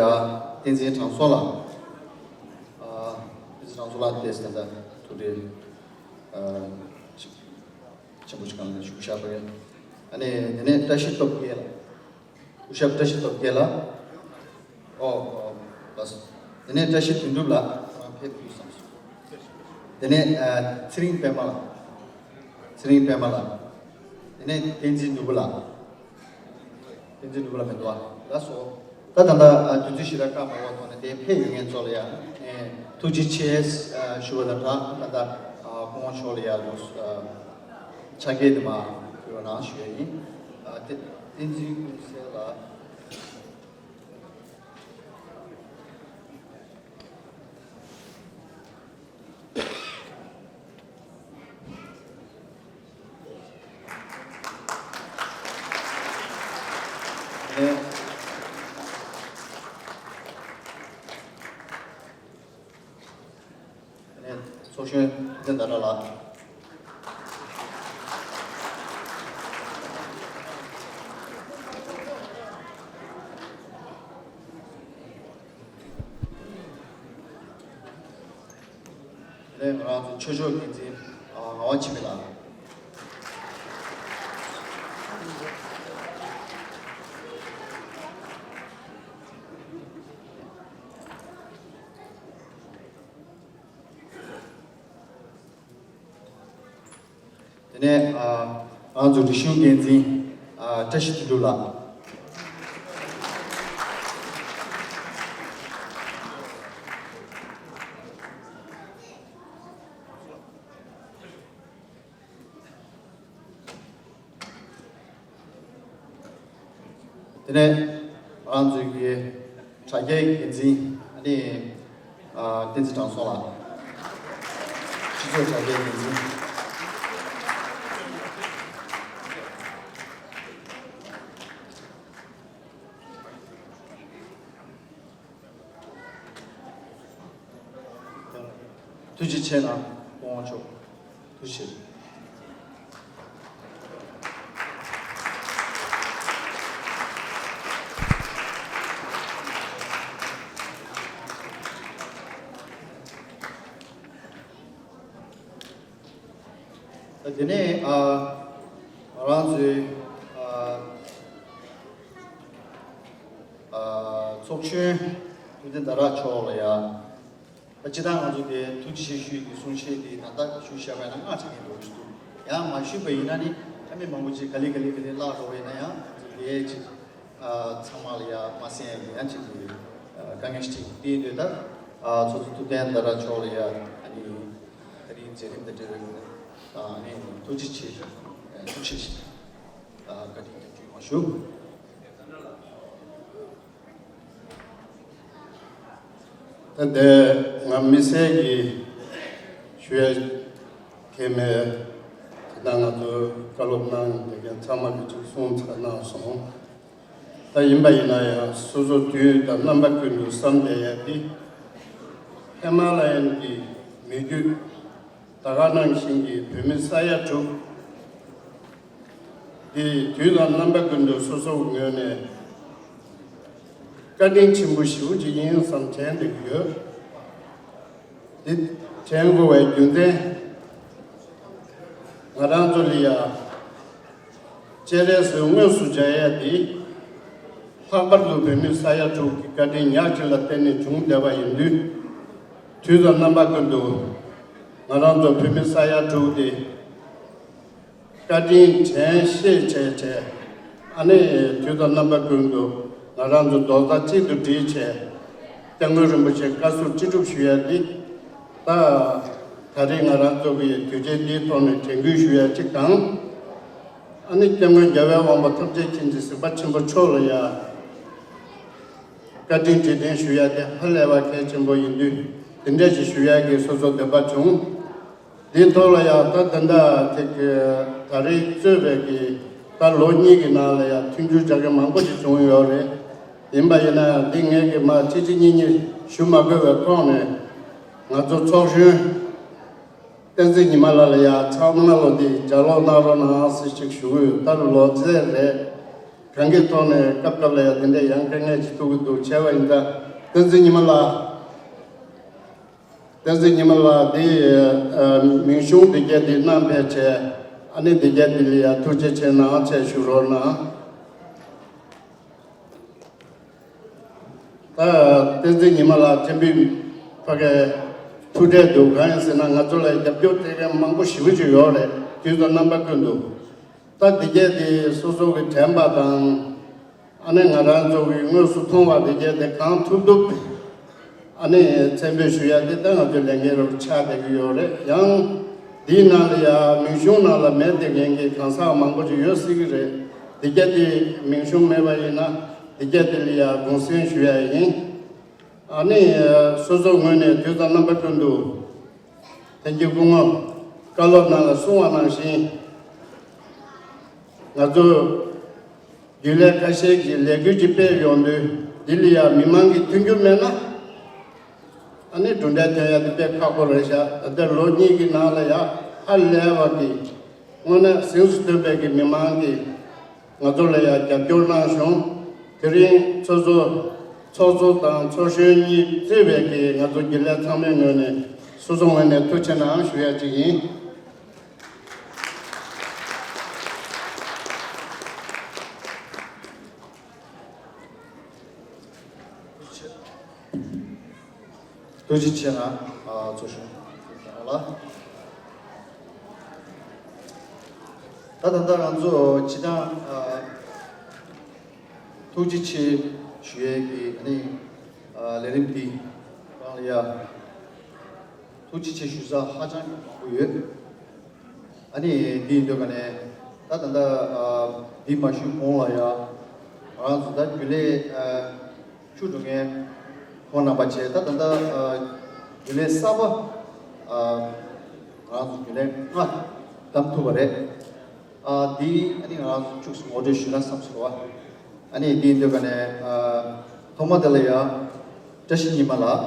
བསྟན་འཛིན་དྲང་སྲོང་ལགས། ཨ་བསྟན་འཛིན་དྲང་སྲོང་ལགས་དེ་ད་ལྟ་ཐུགས་རྗེ་ཨ་ཆེན་པོ་ཞིག་གང་ལ་བཞུགས་བཞག་པ་རེད། ཨ་ནི་དེ་ནས་བཀྲ་ཤིས་སྟོབས་རྒྱལ་ལགས། སྐུ་ཞབས་བཀྲ་ཤིས་སྟོབས་རྒྱལ་ལགས། ཨོ་ཨོ་ལགས་སོ། དེ་ནས་བཀྲ་ཤིས་དོན་གྲུབ་ལགས་རང་ཕེབས་དགོས་བསམ་སོང་། དེ་ནས་ཨ་ཚེ་རིང་པད་མ་ལགས། ཚེ་རིང་པད་མ་ལགས། དེ་ནས་བསྟན་འཛིན་ནོར་བུ་ལགས། བསྟན་འཛིན་ནོར་བུ་ལགས་མི་འདུག་ཨ། ལགས་སོ། ད་ད་ལྟ་ཨ་དུས་ཚོད་ཞེ་དྲག་བཀག་མ་འོག་ཐོག་ནས་དེ་ཕེབས་ཡོད་མཁན་ཚོ་ལ་ཡང་ཨེ་ཐུགས་རྗེ་ཆེ་ཨ་ཞུ་བ་དང་སྦྲགས། ད་ལྟ་ཨ་སྐུ་ངོ་མཆོག་ལ་ཡང་ལོ་ཨ་ཕྱག་འཁྱེར་དེ་མར་ཕུལ་རོགས་གནང་ཞུ་ཡ་ཡིན། ཨ་དེ་བསྟན་འཛིན་ཀུན་གསལ་ལགས། ཚོགས་གཞོན་ཐུབ་བསྟན་ཟླ་གྲགས་ལགས། དེ་ནས་ང་རང་ཚོ་ཆོས་ཕྱོགས་འགན་འཛིན་ཨ་ངག་དབང་འཆི་མེད་ལགས། དེ་ནས་ཨ་ང་ཚོ་རིག་གཞུང་འགན་འཛིན་ཨ་བཀྲ་ཤིས་དོན་གྲུབ་ལགས། དེ་ནས་ང་ཚོའི་གི་དྲ་རྒྱའི་འགན་འཛིན་ཨ་ནི་ཨ་བསྟན་འཛིན་དྲང་སྲོང་ལགས། སྤྱི་ཚོགས་དྲ་རྒྱའི་འགན་འཛིན། ཐུགས་རྗེ་ཆེ་གནང་། སྐུ་ངོ་མཆོག་ཐུགས་རྗེ་ཆེ། དེ་ནས་ཨ་ང་རང་ཚོའི་ཨ་ཨ་ཚོགས་གཞོན་ཐུབ་བསྟན་ཟླ་གྲགས་མཆོག་ལ་ཡ། ད་སྤྱིར་བཏང་ང་ཚོ་དེ་ཐུགས་རྗེ་ཆེ་ཞུ་ཡི་གི་གསུང་བཤད་དེ་ད་ལྟ་ཞུ་བཞག་པ་ཡིན་ན་སྔ་ཆ་གི་འགྲོ་གི་འདུག་ཡང་མ་ཞུས་པ་ཡིན་ན་ནི་ཨ་མི་མང་པོ་ཅིག་ག་ལེ་ག་ལེ་ག་ལེ་བརླག་འགྲོ་བ་ཡིན་ན་ཡང་ང་ཚོ་དེ་ཅིག་ཨ་ཚང་མ་ལ་ཡ་མ་གསན་ཡ་གི་ཡང་ཅིག་གི་ཨ་དཀའ་ངལ་ཞིག་དེ་ཡིན་དུས་ད་ཨ་ཚོགས་གཙོ་ཐུབ་བསྟན་ཟླ་གྲགས་མཆོག་ལ་ཡ་ཨ་ནི་ད་རིང་མཛད་རིམ་དང་འབྲེལ་བའི་ཨ་ནི་ཐུགས་རྗེ་ཆེ་ཐུགས་རྗེ་ཆེ་ཨ་བཀའ་དྲིན་དང་བཀྲ་ཤིས་བདེ་ལེགས་ཞུ། ད་ལྟ་ང་མི་སེར་གྱི་ཞུ་ཡ་གལ་མེད། དེ་ན་ང་ཚོ་བཀའ་སློབ་གནང་བསྡད་མཁན་ཚང་མ་གི་ཅིག་གསུང་ཚར་གནང་སོང་། ད་ཡིན་པ་ཡིན་ན་ཡང་སོ་སོ་དུས་དང་རྣམ་པ་ཀུན་ཏུ་བསམ་བསྡད་ཡ་འདི་ཧི་མ་ལ་ཡན་གྱི་མི་རྒྱུད་ད་ག་ནང་བཞིན་གྱི་བོད་མི་ས་ཡ་དྲུག་འདི་དུས་དང་རྣམ་པ་ཀུན་ཏུ་སོ་སོའི་ངོས་ནས་བཀའ་དྲིན་ཆེན་པོ་ཞེ་པོ་ཅིག་ཡིན་བསམ་དྲན་བསྡད་ཀྱི་ཡོད། འདི་དྲན་དགོས་པའི་རྒྱུ་མཚན་ང་རང་ཚོ་ལ་ཡ་སྤྱན་རས་གཟིགས་དངོས་སུ་མཇལ་ཡ་འདི་ལྷག་པར་དུ་བོད་མི་ས་ཡ་དྲུག་གི་བཀའ་དྲིན་ཉག་གཅིག་ལ་བརྟེན་ནས་བྱུང་བསྡད་པ་ཡིན་དུས། དུས་དང་རྣམ་པ་ཀུན་ཏུ་ང་རང་ཚོ་བོད་མི་ས་ཡ་དྲུག་དེ་བཀའ་དྲིན་དྲན་ཤེས་བྱས་བྱས། ཨ་ནི་དུས་དང་རྣམ་པ་ཀུན་ཏུ་ང་རང་ཚོ་རྡོག་རྩ་གཅིག་ཏུ་སྒྲིལ་བྱས། སྐྱབས་མགོན་རིན་པོ་ཆེ་བཀའ་ཟུར་ཅི་སྒྲུབ་ཞུ་ཡ་འདི་ད་ད་རེས་ང་རང་ཚོ་གི་དུས་ཆེན་འདིའི་ཐོག་ནས་དྲན་སྐུལ་ཞུ་ཡ་གཅིག་དང་། ཨ་ནི་སྐྱབས་མགོན་རྒྱལ་བའི་དབང་པོ་ཐམས་ཅད་མཁྱེན་ཅིང་གཟིགས་པ་ཆེན་པོ་མཆོག་ལ་ཡ་བཀའ་དྲིན་རྗེས་དྲན་ཞུ་ཡ་དེ་ཧ་ལས་པ་གལ་ཆེན་པོ་ཡིན་དུས། དེ་འདྲ་ཞིག་ཞུ་ཡ་གི་སོ་སོ་འདོད་པ་བྱུང་། འདིའི་ཐོག་ལ་ཡང་ད་ད་ལྟ་དེ་གི་ད་རེས་གཙོས་པའི་གི་ད་ལོ་གཉིས་ཀྱི་ནང་ལ་ཡང་མཐུན་འགྱུར་རྒྱག་མཁན་མང་པོ་ཞིག་བྱུང་ཡོད་རེད། ཡིན་པ་ཡིན་ན་ཡང་འདི་ངས་གི་མ་གཅིག་གཅིག་གཉིས་གཉིས་ཞུ་མ་དགོས་པའི་ཐོག་ནས་ང་ཚོ་ཚོགས་གཞོན་བསྟན་འཛིན་ཉི་མ་ལགས་ལ་ཡང་ཚང་མ་ལོ་འདི་ལྗགས་ཀློག་གནང་རོགས་གནང་ཟེར་ཞིག་ཞུ་གི་ཡོད། ད་ལོ་ཚད་རེད། གང་གི་ཐོག་ནས་སྐབས་སྐབས་ལ་ཡང་དེ་འདྲའི་ཡང་དཀའ་ངལ་ཅིག་ཐུག་གི་འདུག་བྱས་པ་ཡིན་ཙང་བསྟན་འཛིན་ཉི་མ་ལགས། བསྟན་འཛིན་ཉི་མ་ལགས་འདི་ཨ་མིང་གཞུང་འདི་གས་འདི་གནང་ཕེབས་བྱས། ཨ་ནི་འདི་གས་འདི་ལ་ཡང་ཐུགས་རྗེ་ཆེ་གནང་བྱས་ཞུ་རོགས་གནང་། ད་བསྟན་འཛིན་ཉི་མ་ལགས་ཕྲན་བུ་ཕ་གིའི་ཐུགས་ཁྲལ་འདུག་གང་ཡིན་ཟེར་ན་ང་ཚོ་ལ་རྒྱབ་སྐྱོར་སྤྲད་མཁན་མང་པོ་ཞེ་པོ་ཅིག་ཡོད་རེད། དུས་དང་རྣམ་པ་ཀུན་ཏུ། ད་འདི་གས་འདི་སོ་སོ་གི་དྲན་པ་དང་། ཨ་ནི་ང་རང་ཚོ་གི་དངོས་སུ་མཐོང་བ་འདི་གས་འདི་གང་ཐུབ་ཐུབ། ཨ་ནི་མཚན་འབོད་ཞུ་ཡ་འདི་ད་ང་ཚོའི་ལས་འགན་རུ་ཆགས་བསྡད་ཀྱི་ཡོད་རེད། ཡང་འདིའི་ནང་ལ་ཡ་མིང་གཞུང་ནང་ལ་མེད་བསྡད་མཁན་གྱི་གང་ཟག་མང་པོ་ཅིག་ཡོད་སྲིད་ཀྱི་རེད། འདི་གས་འདི་མིང་གཞུང་མེད་པ་ཡིན་ན་འདི་གས་འདི་ལ་ཡ་དགོངས་སེལ་ཞུ་ཡ་ཡིན། ཨ་ནི་སོ་སོ་ངོས་ནས་དུས་དང་རྣམ་པ་ཀུན་ཏུ་དེང་གི་སྐུ་ངོ་བཀའ་སློབ་ནང་ལ་གསུངས་པ་ནང་བཞིན། ང་ཚོ་རྒྱུན་ལས་ཁ་ཤས་ཀྱིས་ལས་འགུལ་ཅིག་སྤེལ་ཡོང་དུས་འདི་ལ་ཡང་མི་མང་གི་མཐུན་འགྱུར་མེད་ན། ཨ་ནི་གྲུབ་འབྲས་ཐོན་ཡ་དེ་དཔེ་ཁག་པོ་རེད་ཤག་ད་ལྟ་ལོ་གཉིས་ཀྱི་ནང་ལ་ཡ་ཧ་ལས་པ་གི་དངོས་གནས་གཟེངས་སུ་ཐོན་པའི་གི་མི་མང་གིས་ང་ཚོ་ལ་ཡ་རྒྱབ་སྐྱོར་གནང་བྱུང་། དེ་རིང་ཚོགས་གཙོ་ཚོགས་གཙོ་དང་ཚོགས་གཞོན་གཉིས་གཙོས་པའི་གི་ང་ཚོ་རྒྱུན་ལས་ཚང་མའི་ངོས་ནས་སོ་སོ་ངོས་ནས་ཐུགས་རྗེ་གནང་ཞུ་ཡ་གཅིག་ཡིན། ཐུགས་རྗེ་ཆེ་གནང་། ཨ་ཚོགས་གཞོན་ལགས། ད་ད་ལྟ་ང་ཚོ་སྤྱི་བཏང་ཨ་ཐུགས་རྗེ་ཆེ་ཞུ་ཡས་ཀྱི་ཨ་ནི་ཨ་ལས་རིམ་འདི་རང་ལ་ཡ། ཐུགས་རྗེ་ཆེ་ཞུ་ས་ཧ་ཅང་གི་མང་པོ་ཡོད། ཨ་ནི་འདི་ཡིན་དུས་ག་ནས་ད་ད་ལྟ་ཨ་འདི་མ་ཞུས་གོང་ལ་ཡ། ང་རང་ཚོ་ད་རྒྱུན་ལས་ཨ་བཅུ་འགྲོ་མཁན་ཁོང་རྣམ་པ་བྱས། ད་ད་ལྟ་ཨ་རྒྱུན་ལས་གསར་པ་ཨ་ང་རང་ཚོ་རྒྱུན་ལས་ལྔ་བདམས་ཐུབ་པ་རེད། ཨ་འདི་ཨ་ནི་ང་རང་ཚོ་བཅུག་ངོ་སྤྲོད་ཞུས་ན་བསམ་སོང་བ། ཨ་ནི་འདི་ཡིན་དུས་ག་ནས་ཨ་ཐོག་མ་དེ་ལ་ཡ་བཀྲ་ཤིས་ཉི་མ་ལགས།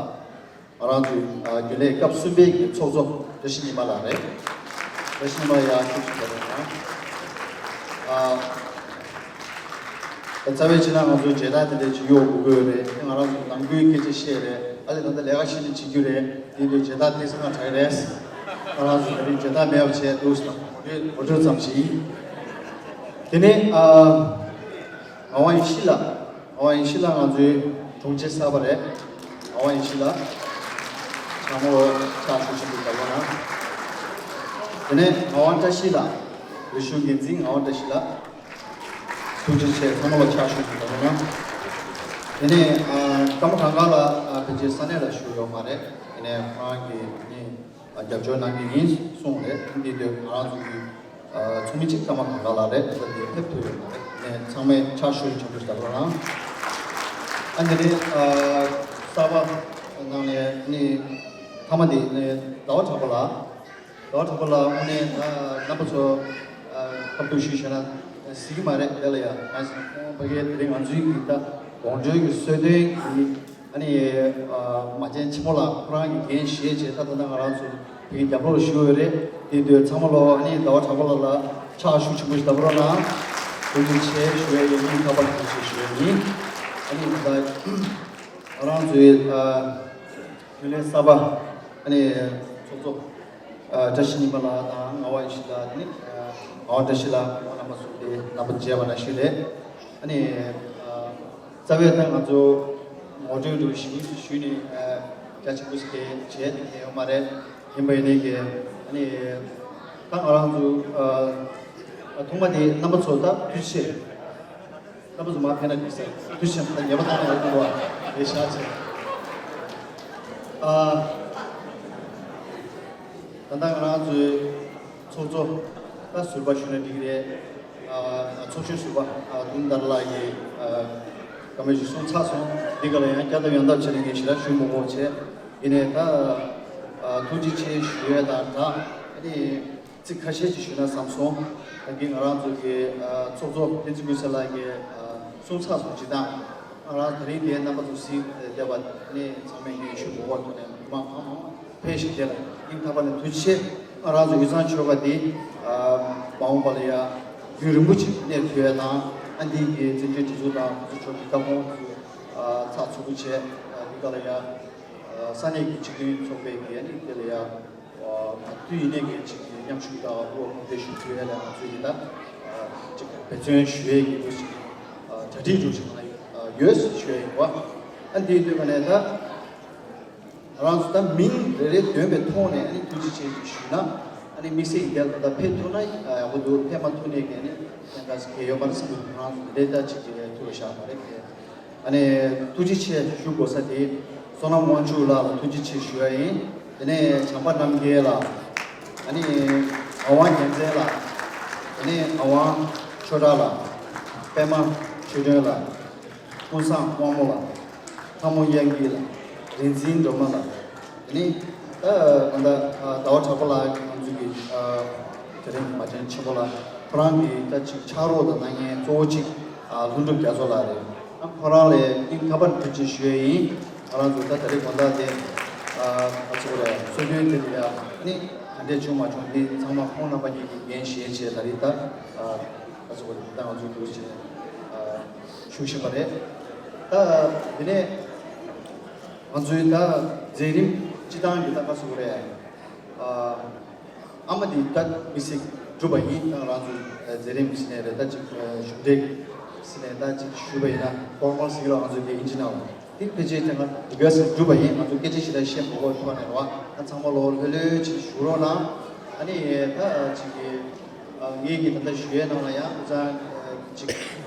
ང་རང་ཚོའི་ཨ་རྒྱུན་ལས་སྐབས་གསུམ་པའི་གི་ཚོགས་གཙོ་བཀྲ་ཤིས་ཉི་མ་ལགས་རེད། བཀྲ་ཤིས་ཉི་མ་ཡག་ཤོས་ཤིག་རེད་ན། ཨ་རྩ་བའི་ཕྱི་ནང་ང་ཚོའི་མཇལ་དར་དེ་འདྲ་ཅིག་གཡོག་དགོས་ཀྱི་ཡོད་རེད། ང་རང་ཚོ་ནང་ཁུལ་སྐད་ཆ་བཤད་རེད། ཨ་ལས་ད་ལྟ་ལས་ཀ་ཤེས་ནས་བྱེད་རྒྱུ་རེད། དེ་འདྲའི་མཇལ་དར་དེ་སང་ང་དྲག་རེད། ང་རང་ཚོ་ད་རིང་མཇལ་དར་མེད་པ་བྱས་འདུག་ཟེར་ན་ངོ་སྤྲོད་ངོ་སྤྲོད་ཙམ་ཞིག་ཡིན། དེ་ནས་ཨ་ངག་དབང་ཡེ་ཤེས་ལགས། ངག་དབང་ཡེ་ཤེས་ལགས་ང་ཚོའི་དྲུང་ཆེ་གསར་པ་རེད། ངག་དབང་ཡེ་ཤེས་ལགས་ཚང་མ་ལོ་ཕྱག་ཞུ་ཆེན་པོ་བདག་པོ་གནང་། དེ་ནས་ངག་དབང་བཀྲ་ཤིས་ལགས། རིག་གཞུང་འགན་འཛིན་ངག་དབང་བཀྲ་ཤིས་ལགས། ཐུགས་རྗེ་ཆེ། ཚང་མ་ལོ་ཕྱག་ཞུ་ཆེན་པོ་བདག་པོ་གནང་། དེ་ནས་ཨ་ཀརྨ་གངས་དཀར་ལགས་ཨ་ཕལ་ཆེར་ས་གནས་ལ་བཞུགས་ཡོད་མ་རེད། དེ་ནས་ཁོ་རང་གིས་ནི་རྒྱབ་སྐྱོར་གནང་གི་ཡིན་གསུངས་རེད། འདི་དུས་ང་རང་ཚོ་གི་ཚོགས་མི་གཅིག་ཀརྨ་གངས་དཀར་ལགས་རེད། ད་དེ་ཕེབས་ཐུབ་ཡོད་མ་རེད། ནས་ཚང་མས་ཕྱག་ཞུ་ཆེན་པོ་ཞིག་བདག་པོ་གནང་། ཨ་འདི་ནས་གསར་པ་ནང་ནས་ནི་མཐའ་མ་དེ་ནས་ཟླ་བ་གྲགས་པ་ལགས། ཟླ་བ་གྲགས་པ་ལགས་དངོས་གནས་རྣམ་པ་ཚོ་ཁ་ཐུག་ཞུས་བྱས་ན་གཟིགས་ཀྱི་མ་རེད། དེ་ལ་ཡ་ང་ཕ་གིའི་དེ་རིང་ང་ཚོའི་གི་ད་དགོང་དྲོའི་གི་གསོལ་སྟོན་གི་ཨ་ནི་མ་བྱན་ཆེན་མོ་ལགས་ཁོ་རང་གི་འགན་བཞེས་བྱས་ད་ད་ལྟ་ང་རང་ཚོ་དེ་གི་རྒྱབ་ལོགས་ལ་བཞུགས་ཡོད་རེད། དེ་དུས་ཚང་མ་ལོ་ཨ་ནི་ཟླ་བ་གྲགས་པ་ལགས་ལ་ཕྱག་ཞུ་ཆེན་པོ་ཞིག་བདག་པོ་རོགས་གནང་། ཐུགས་རྗེ་ཆེ་ཞུ་ཡས་ཡིན། སྙིང་ཐག་པ་ནས་ཐུགས་རྗེ་ཆེ་ཞུ་ཡས་ཡིན། ཨ་ནི་ད་ང་རང་ཚོའི་རྒྱུན་ལས་གསར་པ་ཨ་ནི་ཚོགས་གཙོ་བཀྲ་ཤིས་ཉི་མ་ལགས་དང་ངག་དབང་ཡེ་ཤེས་ལགས། དེ་ནས་ངག་དབང་བཀྲ་ཤིས་ལགས། ཁོང་རྣམ་པ་ཚོ་དེ་རྣམ་པ་མཇལ་བ་ནང་བཞིན་རེད། ཨ་ནི་རྩ་བའི་ད་ང་ཚོ་ངོ་སྤྲོད་འདྲ་ཞིབ་ཞིབ་ཞུས་ནས་རྒྱ་ཆེན་པོ་ཞིག་བྱས་ཡོད་མ་རེད། ཡིན་པ་ཡིན་ནའི་གི་ཨ་ནི་ད་ང་རང་ཚོ་ཐོག་མ་དེ་རྣམ་པ་ཚོ་ད་ཐུགས་རྗེ་ཆེ། རྣམ་པ་ཚོ་མར་ཕེབས་ན་འགྲིག་ས་རེད། ཐུགས་རྗེ་ཆེ། ད་ཉེས་པ་བཏང་ན་ཡག་པོ་འདུག་བ། ལེགས་ཤག་ཆེ། ཨ་ད་ལྟ་ང་རང་ཚོའི་ཚོགས་གཙོ་ད་ཟུར་པ་ཞུས་ན་འགྲིག་གི་རེད། ཨ་ཚོགས་གཞོན་ཟུར་པ་ཨ་དུང་དར་ལགས་ཀྱིས་ཨ་བཀའ་མོལ་ཞིག་གསུངས་ཚར་སོང་། འདི་ག་ལ་ཡང་བསྐྱར་ལྡབ་ཡང་ལྡབ་བྱས་ནས་ངས་ཞེ་དྲག་ཞུ་མི་དགོས་བྱས། ཡིན་ནའི་ད་ཨ་ཐུགས་རྗེ་ཆེ་ཞུ་ཡས་དང་སྦྲགས་ཨ་ནི། ཚིག་ཁ་ཤས་ཅིག་ཞུས་ན་བསམ་སོང་། ད་གིན་ང་རང་ཚོ་གི་ཨ་ཚོགས་གཙོ་བསྟན་འཛིན་ཀུན་གསལ་ལགས་ཀྱིས་ཨ་གསུངས་ཚར་སོང་། སྤྱིར་བཏང་ང་རང་དེ་རིང་འདིའི་རྣམ་པ་ཚོ་གཟིགས་བསྡད་པ་ནི་ཚང་མས་ངས་ཞུ་དགོས་པ་ཐོག་ནས་མི་མང་གང་མང་ཕེབས་ཤིང་དེ་ལ་སྙིང་ཐག་པ་ནས་ཐུགས་རྗེ་ཆེ། ང་རང་ཚོ་དབུས་གཙང་ཆོལ་ཁ་འདི་ཨ་མ་འོངས་པ་ལ་ཡ་རྒྱུན་རིང་པོ་ཅིག་གནས་ཐུབ་ཡ་དང་། འདི་གི་བཙན་བྱོལ་སྒྲིག་འཛུགས་དང་གོང་ས་མཆོག་གི་བཀའ་དགོངས་ཚོ་ཚགས་ཚུད་པོ་བྱས། འདི་ག་ལ་ཡ་ས་གནས་ཀྱི་སྤྱི་མཐུན་ཚོགས་པའི་གི་ཨ་ནི་དེ་ལ་ཡ་ག་དུས་ཡིན་ནའི་གི་ཅིག་མཉམ་ཞུགས་དང་དབུ་འོག་གོང་འཕེལ་ཞུ་རྒྱུ་ཡ་ལ་ང་ཚོས་ཡིན་ད་ཅིག་འབད་བརྩོན་ཞུ་ཡས་ཀྱི་འདུག་ཅིག་གྲ་སྒྲིག་འགྲོ་ཞིག་ང་ཡོད་ཞུ་ཡས་ཡིན་པ། ཨ་འདི་དུས་ག་ནས་ད། ང་རང་ཚོ་ད་མིང་རེ་རེ་འདོན་པའི་ཐོག་ནས་ཨ་ནི་ཐུགས་རྗེ་ཆེ་ཞུས་ན། ཨ་ནི་དམིགས་བསལ་ཡིན་ད་ད་ཕེབས་ཐུབ་ན་ཡག་པོ་འདུག་ཕེབས་མ་ཐུབ་ནའི་གི་ཨ་ནི་ལྷན་ཁག་ཅིག་གི་ཡོད་པ་རེད་བསམ་འདུག་ང་རང་ཚོ་དེ་འདྲའི་ད་ཅིག་གི་ཐུགས་ལ་བཞག་པ་རེད་དེ། ཨ་ནི་ཐུགས་རྗེ་ཆེ་ཞུ་དགོས་ས་དེ་བསོད་ནམས་དབང་ཕྱུག་ལགས་ལ་ཐུགས་རྗེ་ཆེ་ཞུ་ཡ་ཡིན། དེ་ནས་བྱམས་པ་རྣམ་རྒྱལ་ལགས། ཨ་ནི་ངག་དབང་རྒྱལ་མཚན་ལགས། དེ་ནས་ངག་དབང་ཆོས་གྲགས་ལགས། པད་མ་ཆོས་སྒྲོན་ལགས། ཀུན་བཟང་དབང་མོ་ལགས། ལྷ་མོ་དབྱངས་སྐྱིད་ལགས། རིག་འཛིན་སྒྲོལ་མ་ལགས། དེ་ནས་ད་ང་ད་ཟླ་བ་གྲགས་པ་ལགས་ང་ཚོའི་གི་དེ་རིང་མ་བྱན་ཆེན་པོ་ལགས་ཁོ་རང་གི་ད་ཅིག་ཕྱག་རོགས་དང་གནང་མཁན་གཙོ་བོ་གཅིག་ལྷུན་གྲུབ་རྒྱ་མཚོ་ལགས་རེད། ཁོ་རང་ལ་སྙིང་ཐག་པ་ནས་ཐུགས་རྗེ་ཆེ་ཞུ་ཡས་ཡིན། ང་རང་ཚོ་ད་དེ་རིང་དགོང་དག་དེ་ང་ཚོ་རེད་གསོལ་སྟོན་དེ་ལ་ཡ་ནི་ག་འདྲས་བྱུང་མ་བྱུང་འདི་ཚང་མ་ཁོང་རྣམ་པ་གཉིས་ཀྱིས་འགན་བཞེས་བྱས་ད་རེས་ད་ང་ཚོ་ད་ང་ཚོ་འདུག་བྱས་ཞུ་བཞིན་པ་རེད། ད་འདི་ནས་ང་ཚོའི་ད་མཛད་རིམ་སྤྱི་བཏང་གི་ད་ག་ཟེར་དགོས་རེད། ཨ་མ་འདི་ད་མི་སྲིད་གྲུབ་པ་ཡིན། ད་ང་རང་ཚོ་མཛད་རིམ་ཟེར་ནས་རེད། ད་ཅིག་གཞུང་འབྲེལ་ཟེར་ནས་ད་ཅིག་ཞུས་པ་ཡིན་ན་ཧྥོར་མལ་ཟེར་གྱི་རེད། ང་ཚོ་དེ་ཨིན་ཇི་ནང་དེ་ཕལ་ཆེར་དེ་སྔ་འདི་ག་ཟེར་གྲུབ་པ་ཡིན། ང་ཚོ་སྐད་ཆ་ཞིག་ད་བཤད་མ་དགོས་ཐོག་ནས་རེད་བ། ད་ཚང་མ་ལོ་ལྷོད་ལྷོད་ཅིག་ཞུ་རོགས་གནང་། ཨ་ནི་ད་ཅིག་གི་ངེད་ཀྱི་ད་ལྟ་ཞུ་ཡས་ནང་ལ་ཡང་ཨུ་ཚང་ཅིག་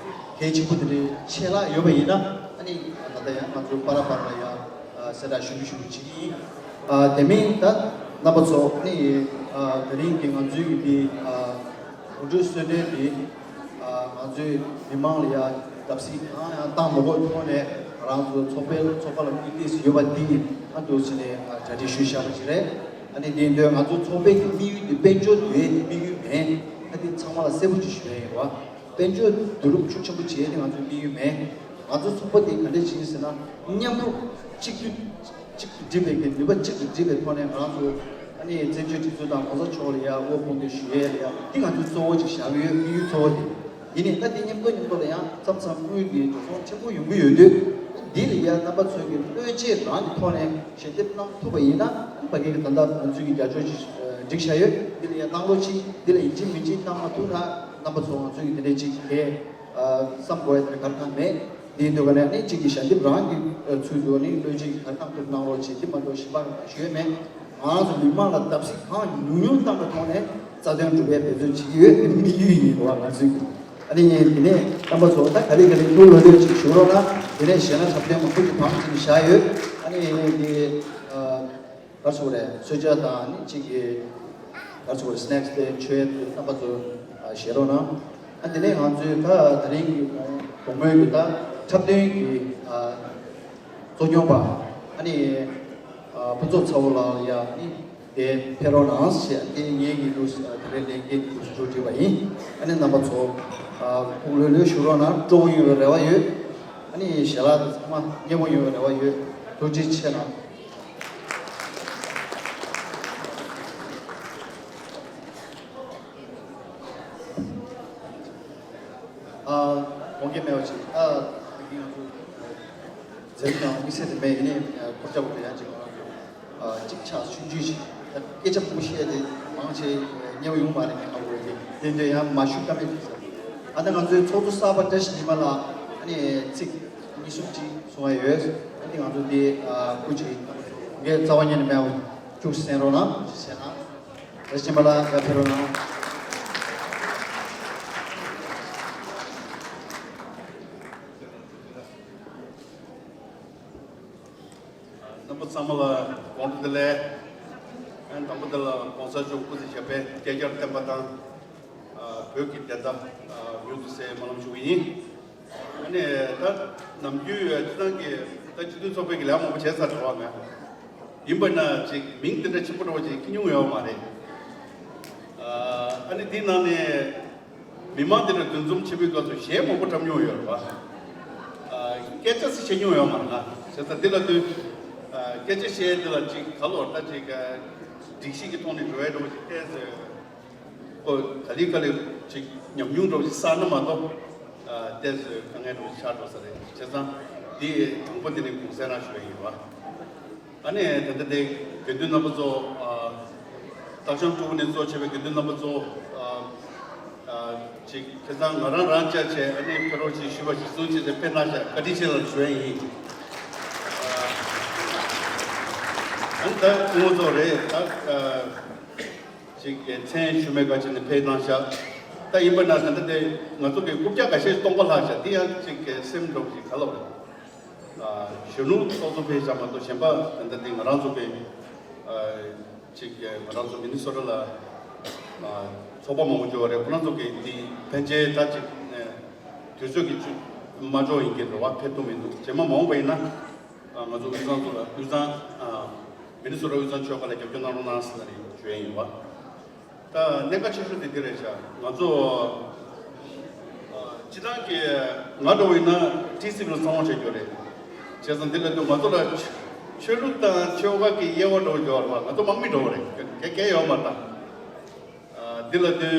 གལ་ཆེན་པོ་དེ་འདྲའི་ཆད་ལྷག་ཡོད་པ་ཡིན་ན་ཨ་ནི་ད་ལྟ་ཡང་ང་ཚོ་པ་ར་པ་ར་ལ་ཡང་གསལ་བསྒྲགས་ཞུ་རྒྱུ་ཞུ་རྒྱུ་ཅིག་ཡིན། དེ་མིན་ད་རྣམ་པ་ཚོ་ཨ་ནི་དེ་རིང་གི་ང་ཚོའི་གི་འདི་གོང་བགྲོས་གསོལ་སྟོན་འདི་ང་ཚོའི་མི་མང་ལ་ཡང་བརྡབ་གསིག་གང་ཡང་བཏང་མ་དགོས་ཐོག་ནས་ང་རང་ཚོ་ཚོགས་པའི་ཚོགས་པ་ལ་མོས་མཐུན་ཡོད་པ་འདི་ཨ་འདུག་ཟེར་ནས་གྲ་སྒྲིག་ཞུས་བཞག་པ་ཞིག་རེད། ཨ་ནི་དེ་འདོད་ང་ཚོ་ཚོགས་པའི་གི་དམིགས་ཡུལ་དེ་དཔལ་འབྱོར་འདུལ་ཡས་དེ་དམིགས་ཡུལ་མེད། ཨ་དེ་ཚང་མ་ལ་གསལ་པོ་ཅིག་ཞུ་ཡས་ཡིན་བ། དཔལ་འབྱོར་བསྡུ་རུབ་ཤུགས་ཆེན་པོ་བྱེད་ཡས་དེ་ང་ཚོའི་དམིགས་ཡུལ་མེད། ང་ཚོ་ཚོགས་པ་དེ་ག་འདྲས་བྱེད་ཀྱི་ཟེར་ན་མཉམ་རུབ་གཅིག་ཏུ་གཅིག་ཏུ་སྒྲིལ་བའི་གི་ནུས་པ་གཅིག་ཏུ་སྒྲིལ་བའི་ཐོག་ནས་ང་རང་ཚོ་ཨ་ནི་བཙན་བྱོལ་སྒྲིག་འཛུགས་དང་གོང་ས་མཆོག་ལ་ཡ་དབུ་དཔུང་སྐྱེད་ཞུ་ཡས་ལ་ཡ་དེ་ང་ཚོའི་གཙོ་བོ་ཅིག་བཞག་ཡོད། དམིགས་ཡུལ་གཙོ་བོ་དེ། ཡིན་ནའི་ད་དེ་མཉམ་དུ་མཉམ་དུ་ལ་ཡང་མཚམས་མཚམས་དངུལ་གྱི་འགྲོ་སོང་ཆེན་པོ་ཡོང་གི་ཡོད་དུས། འདི་ལ་ཡང་རྣམ་པ་ཚོས་ཀྱི་བློས་བཅད་རང་གི་ཐོག་ནས་ཞལ་འདེབས་གནང་ཐུབ་པ་ཡིན་ན་ཕ་གི་གི་ད་ལྟ་ང་ཚོའི་གི་རྒྱབ་སྐྱོར་ཅིག་སྒྲིག་བཞག་ཡོད། འདི་ལ་ཡང་གནང་རོགས་གྱིས། འདི་ལ་ཡིན་གཅིག་མིན་གཅིག་གནང་མ་ཐུབ་ན་རྣམ་པ་ཚོ་ང་ཚོའི་གི་དེ་འདྲའི་ཅིག་གི་བསམ་དགོས་ཡ་དེ་ག་རེ་གང་མེད། འདི་འདོད་ག་ནས་ནི་གཅིག་གི་ཞལ་འདེབས་རང་གི་ཚུལ་དུ་ནི་བློས་བཅད་ག་རེ་གནང་ཐུབ་གནང་རོགས་གྱིས། འདི་མ་གཏོགས་གཞན་པ་ཞུ་ཡས་མེད། ང་རང་ཚོ་མི་མང་ལ་བརྡབ་གསིག་གང་ཉུང་ཉུང་བཏང་བའི་ཐོག་ནས་རྩ་དོན་སྒྲུབ་པའི་འབད་བརྩོན་བྱེད་ཀྱི་ཡོད། དམིགས་ཡུལ་ཡིན་རེད་བ། ང་ཚོའི་གི་ཨ་ནི་དེ་ནས་རྣམ་པ་ཚོ་ད་ག་རེ་ག་རེ་ཐུགས་ལྷོད་ལྷོད་ཅིག་ཞུ་རོགས་གནང་། དེ་ནས་གཞས་སྣ་འཁྲབ་སྟོན་མང་པོ་ཅིག་བང་བྱས་ནས་བཞག་ཡོད། ཨ་ནི་དེ་ག་རེ་ཟེར་དགོས་རེད། གསོལ་ཇ་དང་ཨ་ནི་གཅིག་གི་ག་རེ་ཟེར་དགོས་རེད། སི་ནེག་སི་དེ་མཆོད་ཡས་དེ་རྣམ་པ་ཚོ་བཞེས་རོགས་གནང་། ཨ་དེ་ནས་ང་ཚོའི་ད་དེ་རིང་གི་དགོང་མོའི་གི་ད་འཁྲབ་སྟོན་གྱི་གཙོ་སྐྱོང་པ་ཨ་ནི་ཕུན་ཚོགས་ཚ་བོ་ལགས་ལ་ཡ་ཨ་ནི་དེ་ཕེབས་རོགས་གནང་ཞེས་དེ་ངེད་ཀྱི་ལུགས་དེ་རིང་ལས་འགན་དུ་ཞུ་བསྒྲིགས་པ་ཡིན། ཨ་ནི་རྣམ་པ་ཚོ་ཐུགས་ལྷོད་ལྷོད་བཞུགས་རོགས་གནང་། སྤྲོ་པོ་ཡོང་བའི་རེ་བ་ཡོད། ཨ་ནི་ཞལ་ལག་ཚང་མ་མཉེས་པོ་ཡོང་བའི་རེ་བ་ཡོད། ཐུགས་རྗེ་ཆེ་གནང་། ཨ་དགོངས་འགལ་མེད་པ་ཅིག་ཨ་ང་ཚོ་འཛིན་ནང་དམིགས་བསལ་དེ་མེད། ཡིན་ནའི་འཁོར་རྒྱབ་པ་ཡང་ཅིག་ང་ཚོ་གཅིག་ཆགས་ཆུང་ཆུང་ཞིག་སྐད་ཆ་མང་པོ་བཤད་དེ་མང་ཆེ་མཉེས་པོ་ཡོང་མ་རེད། ངས་ཧ་གོ་ཡོད། དེ་འདྲ་ཡང་མ་ཞུ་ཀ་མེད་དེ། ཨ་ད་ང་ཚོའི་ཚོགས་གཙོ་གསར་པ་བཀྲ་ཤིས་ཉི་མ་ལགས་ཨ་ནི་ཚིག་གཉིས་གསུམ་ཅིག་གསུང་བ་ཡོད། ཨ་ནི་ང་ཚོ་འདི་སྐུ་མཁྱེན་ངས་རྩ་བ་ཉིད་ནས་མེད་པ་བཅུག་གསན་རོགས་གནང་། བཀྲ་ཤིས་ཉི་མ་ལགས་བཀྲ་ཤིས་ཉི་མ་ལགས་ཡར་ཕེབས་རོགས་གནང་། རྣམ་པ་ཚང་མ་ལ་དགོང་དྲོ་བདེ་ལེགས། ཨ་དང་པོ་དེ་ལ་གོང་ས་མཆོག་སྐུ་ཚེ་ཞབས་པད་བསྐལ་བརྒྱར་བརྟན་པ་དང་། བོད་ཀྱི་བདེན་མཐའ་མྱུར་དུ་གསལ་བའི་སྨོན་ལམ་ཞུ་གི་ཡིན། ཨ་ནི་ད་ནམ་རྒྱུན་སྤྱི་བཏང་གི་ད་སྤྱི་མཐུན་ཚོགས་པའི་གི་ལས་མང་པོ་བྱས་ཚར་འགྲོ་བ་མེད། ཡིན་པ་ན་ཅིག་མིང་དེ་འདྲ་ཆེན་པོ་འདྲ་བོ་ཅིག་ཁྱེར་མྱོང་ཡོད་མ་རེད། ཨ་ནི་དེའི་ནང་ནས། མི་མང་དེ་ལ་འདུ་འཛོམས་ཆེན་པོའི་སྐབས་སུ་གཞས་མང་པོ་འཁྲབ་མྱོང་ཡོད་རེད་པ། ཨ་སྐད་ཆ་ཟེར་བཤད་མྱོང་ཡོད་མ་རེད་ན། བྱས་ཙང་འདི་ལ་དུས་ཨ་སྐད་ཆ་བཤད་འདི་ལ་ཅིག་ག་ལོར་ད་ཅིག་སྒྲིག་གཞི་གི་ཐོག་ནས་འགྲོ་ཡ་འདྲ་བོ་ཞིག་ཏོག་ཙམ་ཨོ་ག་ལེ་ག་ལེ་ཅིག་ཉམས་མྱོང་འདྲ་བོ་ཞིག་བསགས་ན་མ་གཏོགས། ཏོག་ཙམ་དཀའ་ངལ་འདྲ་པོ་ཆགས་འགྲོ་ས་རེད། བྱས་ཙང་འདི་དང་པོ་དེ་ནི་གུང་སེང་རང་ཞུ་ཡ་ཡིན་པ། ཨ་ནི་ད་ལྟ་དེ་དགེ་འདུན་རྣམ་པ་ཚོ་སྟག་ཤམ་སྤྲུལ་སྐུ་ནས་གཙོ་བྱས་པའི་དགེ་འདུན་རྣམ་པ་ཚོ་ཅིག་ཁྱེད་ཚང་ང་རང་རང་བཅར་བྱས་ཨ་ནི་ཕེབས་རོགས་ཅིག་ཞུས་པ་ཞིག་གསུངས་བྱས་ཏེ་ཕེབས་གནང་ཤག་བཀའ་དྲིན་ཆེ་ལབ་ཞུ་ཡ་ཡིན། ཨ་ནི་ད་སྐུ་ངོ་ཚོ་རེད་ད། ཅིག་གི་མཚན་ཞུ་མེད་ག་ཅིག་ནས་ཕེབས་གནང་ཤག་ད་ཡིན་པ་ན་ད་ལྟ་དེ་ང་ཚོ་གི་རྐུབ་བཀྱག་འགའ་ཤས་སྟོང་པ་ལྷག་ཤག་འདི་ཡང་ཅིག་གི་སེམས་འགྲོ་ཅིག་ག་ལ་བ་རེད། གཞོན་ནུ་ཚོགས་གཙོ་ཕེབས་ཤག་མ་གཏོགས་གཞན་པ་ད་ལྟ་དེ་ང་རང་ཚོ་གི་ཅིག་གི་ང་རང་ཚོ་མི་ནི་སོ་ཊ་ལ་ཚོགས་པ་མང་པོ་འབྱོར་བ་རེད། ཁོ་རང་ཚོ་གི་འདི་ཕན་ཆད་ད་ཅིག་དུས་ཚོད་ཀྱི་མ་འབྱོར་ཡིན་གྱི་རེད་བ། ཕེབས་ཐུབ་མི་འདུག་རྗེས་མ་མ་འོངས་པ་ཡིན་ན། ང་ཚོ་དབུས་གཙང་ཚོ་ལ་དབུས་གཙང་མི་ནི་སོ་ཊ་དབུས་གཙང་ཆོལ་ཁ་ལ་རྒྱབ་སྐྱོར་གནང་རོགས་གནང་ཟེར་ནས་ཞུ་ཡ་ཡིན་པ། ད་གནད་འགག་ཆེ་ཤོས་དེ་འདི་རེད་ཤག་ང་ཚོ་སྤྱི་བཏང་གི་ང་འདྲ་བོ་ཡིན་ན་ཏི་སི་ལ་ཚང་མ་བྱེད་རྒྱུ་རེད། བྱས་ཙང་འདི་ལ་དུ་ང་ཚོ་ལ་ཆོས་ལུགས་དང་ཆོལ་ཁ་གི་དབྱེ་བ་འདྲ་བོ་འཇོག་ར་ང་ཚོ་དམག་མི་འདྲ་བོ་རེད། གལ་གལ་ཡོད་མ་རེད། འདི་ལ་དུས་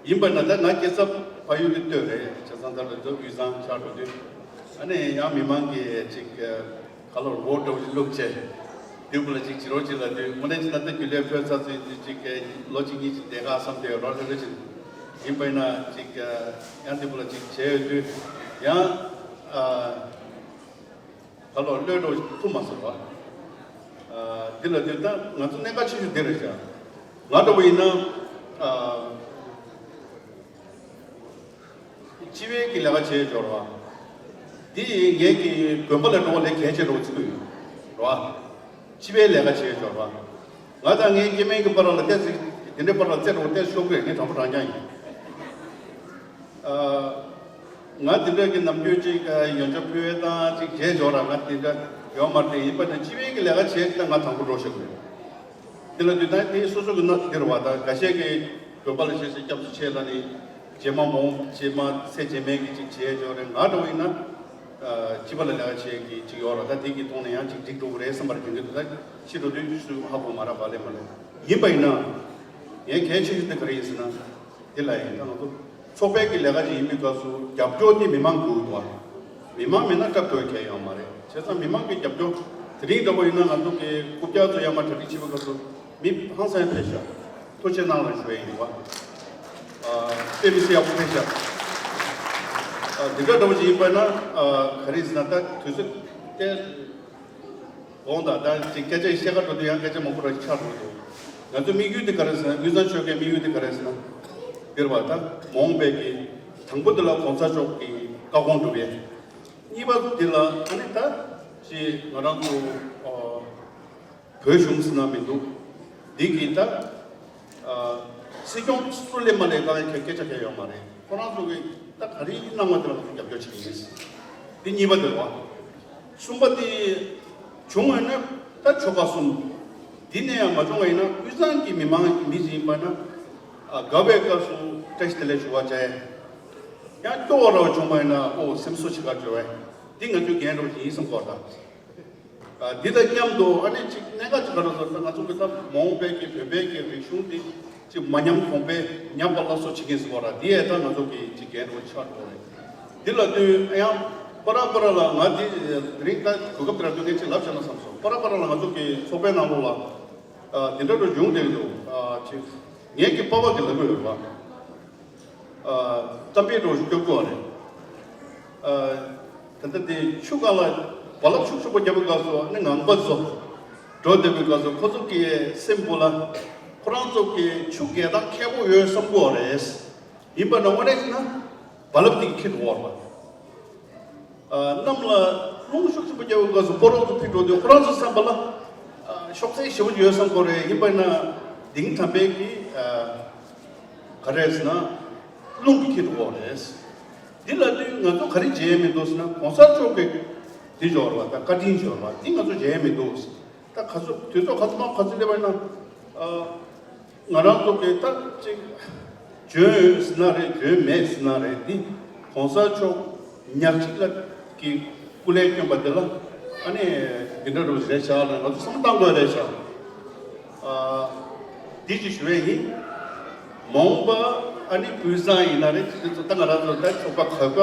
ཡིན་པ་ན་ད་ང་སྐྱེས་ས་ཕ་ཡུལ་དུ་ལྟོས་རེད། བྱས་ཙང་ད་ལ་དུ་དབུས་གཙང་ཆགས་འགྲོ་དུས་ཨ་ནི་ཡང་མི་མང་གི་ཅིག་ག་ལོར་འོ་འགྲོ་བླུག་བྱས་དུས་བུ་ལ་ཅིག་བྱི་རོ་ཅིག་ལ་དུས་མོ་ནས་ཅི་ན་ད་རྒྱུ་ལས་ཕོད་ཚ་ཚུད་དུས་ཅིག་ལོ་གཅིག་གཉིས་ཅིག་བསྡད་ག་བསམ་དུས་རོ་ལེ་ལེ་ཅིག་ཡིན་པ་ན་ཅིག་ཡང་དུས་བུ་ལ་ཅིག་བྱས་ཡོད་དུས་ཡང་། ད་ལོ་བློས་འགྲོ་ཐུབ་མ་སོང་བ། འདི་ལ་དུས་ད་ང་ཚོ་གནད་འགག་ཆེ་ཤོས་འདི་རེད་ཤག་ང་འདྲ་བོ་ཡིན་ན། སྤྱི་པའི་གི་ལས་ཀ་བྱེད་འབྱོར་བ། འདི་ངས་ཀྱི་དགོན་པ་ལ་འགྲོ་བ་ལས་གལ་ཆེ་འགྲོ་བ་ཚིག་ཡོད་རེད་བ། སྤྱི་པའི་ལས་ཀ་བྱེད་འབྱོར་བ། ང་དང་ངའི་སྐྱེ་དམན་གྱི་བར་ལ་ཏོག་ཙམ་དེ་འདྲའི་བར་ལ་རྩེད་འགྲོ་ཏོག་ཙམ་ཤོར་གི་རེད། ངས་དྲང་པོ་དྲང་རྐྱང་ཡིན། ང་དེ་འདྲ་གི་ནམ་རྒྱུན་ཅིག་ཡོན་ཆབ་ཕུལ་དང་ཅིག་བྱས་འཇོག་ར་ང་དེ་འདྲ་ཡོད་མ་རེད། ཡིན་པ་ནི་སྤྱི་པའི་གི་ལས་ཀ་བྱས་ཏེ་ང་དང་པོ་འགྲོ་ཤེས་དགོས། དེ་ལ་དུས་ད་དེ་སོ་སོ་གི་ན་འདིར་བ་དང་འགའ་ཤས་ཀྱི་དགོན་པ་ལ་བྱས་ཚེ་སྐྱབས་སུ་མཆི་ལ་ནི་རྗེས་མ་མོ་རྗེས་མ་ཚེ་རྗེས་མའི་གི་ཅིག་བྱས་འཇོག་རེད། ང་འདྲ་བ་ཡིན་ན་སྤྱི་པ་ལ་ལས་ཀ་བྱས་གི་ཅིག་ཡོད་ར་ད་དེ་གི་ཐོག་ནས་ཡང་ཅིག་འགྲིག་འགྲོ་གི་རེད་བསམ་པར་དེ་འདྲ་ད་ཤི་འགྲོ་དུས་སུ་ཧ་གོ་མ་ར་བ་ལས་མ་ལས་ཡིན་པ་ཡིན་ན་ངས་གལ་ཆེ་ཤོས་དེ་ག་རེ་ཡིན་ཟེར་ན། དེ་ལ་ཡིན་ད་ང་ཚོ་ཚོགས་པའི་གི་ལས་ཀ་ཅིག་ཡིན་པའི་སྐབས་སུ་རྒྱབ་སྐྱོར་དེ་མི་མང་དགོས་འདུག་བ། མི་མང་མེད་ན་སྐབས་དོད་གལ་ཡོད་མ་རེད། བྱས་ཙང་མི་མང་གི་རྒྱབ་སྐྱོར་དེ་རིང་འདྲ་པོ་ཡིན་ན་ང་ཚོ་གི་རྐུབ་བཀྱག་ཚོ་ཡར་མར་གྲ་སྒྲིག་བྱེད་པའི་སྐབས་སུ་མི་ཧང་སང་ཕེབས་ཤག་ཐུགས་རྗེ་གནང་ལ་ཞུ་ཡ་ཡིན་བ། དཔེ་མི་སྲིད་ཡག་པོ་ཕེབས་ཤག་འདི་འདྲ་འདྲ་པོ་ཅིག་ཡིན་པ་ན་ག་རེ་ཟེར་ན་ད་དུས་ཚོད་ཏེ། དགོངས་དག་ད་ཅིག་སྐད་ཆ་བཤད་ག་འགྲོ་དུས་ཡང་སྐད་ཆ་མང་པོ་ར་ཆགས་འགྲོ་འདུག་ང་ཚོ་དམིགས་ཡུལ་དེ་ག་རེ་ཟེར་ན་དབུས་གཙང་ཆོལ་ཁའི་དམིགས་ཡུལ་དེ་ག་རེ་ཟེར་ན། འདིར་བ་ད་མ་འོངས་པའི་གི་དང་པོ་དེ་ལ་གོང་ས་མཆོག་གི་བཀའ་དགོངས་སྒྲུབ་ཡས། གཉིས་པ་དེ་ལ་ཨ་ནི་ད་ཅི་ང་རང་ཚོ་བོད་གཞུང་ཟེར་ན་མི་འདུག་འདི་གི་ད། སྲིད་སྐྱོང་སུ་ལས་མ་ལས་གང་ཡང་སྐད་ཆ་གང་ཡོད་མ་རེད། ཁོ་རང་ཚོ་གི་ད་ག་རེ་གནང་བ་དེ་ལ་ང་ཚོ་རྒྱབ་སྐྱོར་བྱེད་ཀྱི་ཡིན། འདི་གཉིས་པ་དེ་རེད་བ། གསུམ་པ་དེ་བྱུང་བ་ན་ད་ཆོལ་ཁ་གསུམ། འདི་ནས་ཡང་མ་བྱུང་བ་ཡིན་ན་དབུས་གཙང་གི་མི་མང་མི་ཞིག་ཡིན་པ་ན། དགའ་བའི་སྐབས་སུ་བཀྲ་ཤིས་བདེ་ལེགས་ཞུ་བ་བྱས། ཡང་སྐྱོ་བ་ར་བ་བྱུང་བ་ཡིན་ན་ཨོ་སེམས་གསོ་བྱེད་ག་འབྱོར་བས། འདི་ང་ཚོའི་འགན་རེད་བ་ཡིན་བསམ་གོ་ད། འདི་དང་མཉམ་དུ་ཨ་ནི་ཅིག་གནད་འགག་ཅིག་ག་རེ་ཟེར་ན་ང་ཚོ་གི་ད་མ་འོངས་པའི་གི་བོད་པའི་གི་རིག་གཞུང་འདི་ཅིག་མ་ཉམས་གོང་འཕེལ་ཉམས་པ་སླར་གསོ་བྱེད་མཁན་ཟེར་བ་ར་འདི་ཡས་ད་ང་ཚོ་གི་ཅིག་འགན་རེད་ཆགས་འགྲོ་རེད། འདི་ལ་དུས་ཡང་པ་ར་པ་ར་ལ་ང་འདི་དེ་རིང་ད་གོ་སྐབས་དེ་ར་དུས་ངས་ཅིག་ལབ་བྱས་ན་བསམ་སོང་། པ་ར་པ་ར་ལ་ང་ཚོ་གི་ཚོགས་པའི་ནང་ལོགས་ལ་འདི་འདྲ་འགྲོ་བྱུང་བསྡད་འདུག་ཅིག་ངས་ཀྱི་པ་པ་གི་ལབ་དགོས་ཡོད་པ། གཏམ་དཔེ་འདྲ་བོ་ཞིག་སྐྱོར་དགོས་པ་རེད། ད་ལྟ་དེ་ཆུ་སྒང་ལ་རྦ་རླབས་ཤུགས་ཆེན་པོ་བརྒྱབ་པའི་སྐབས་སུ་ནི་ངང་པ་ཚོ་འགྲོ་བསྡད་པའི་སྐབས་སུ་ཁོ་ཚོ་གི་སེམས་པོ་ལ་ཁོ་རང་ཚོ་གི་ཆུ་བརྒལ་སྟངས་མཁས་པོ་ཡོད་བསམ་གྱི་ཡོད་རེད། ཡིན་པ་ན་དངོས་གནས་ན་རྦ་རླབས་དེ་འཁྱེར་འགྲོ་བ་རེད། གནམ་ལ་རླུང་ཤུགས་ཆེན་པོ་རྒྱབ་པའི་སྐབས་སུ་སྤོ་རོག་ཏུ་ཕིག་འགྲོ་དུས་ཁོ་རང་ཚོ་བསམ་པ་ལ་ཤོག་ཚད་ཞེ་པོ་ཡོད་བསམ་གྱི་ཡོད་རེད། ཡིན་པ་ན་དིང་དམ་པའི་གི་ག་རེ་ཟེར་ན་རླུང་གིས་འཁྱེར་འགྲོ་གི་ཡོད་རེད། འདི་ལ་དུས་ང་ཚོ་ག་རེ་བྱེད་ཡས་མི་འདུག་ཟེར་ན་གོང་ས་མཆོག་གི་འདི་འབྱོར་བ་དང་བཀའ་དྲིན་འབྱོར་བ་འདི་ང་ཚོ་བྱེད་ཡས་མི་འདུག་ད་ག་ཚོད་དུས་ཚོད་ག་ཚོད་མང་ག་ཚོད་སླེབས་པ་ཡིན་ན། ང་རང་ཚོ་གི་ད་ཅིག་འཇོན་ཟེར་ན་རེད། འཇོན་མེད་ཟེར་ན་རེད། འདི་གོང་ས་མཆོག་ཉག་གཅིག་ལ་གི་སྐུ་ལས་བསྐྱོན་པ་འདི་ལ་ཨ་ནི་འདི་འདྲ་རུ་རེད་ཤག་ལ་ང་ཚོ་བསམ་བློ་བཏང་དགོས་རེད་ཤག་འདི་ཅིག་ཞུ་བས་ཡིན། མ་འོངས་པ་ ཨ་ནི་དབུས་གཙང་ཡིན་ན་རེད། ཅི་ཚོ་ད་ང་རང་ཚོ་ད་ཚོགས་པ་ག་ག་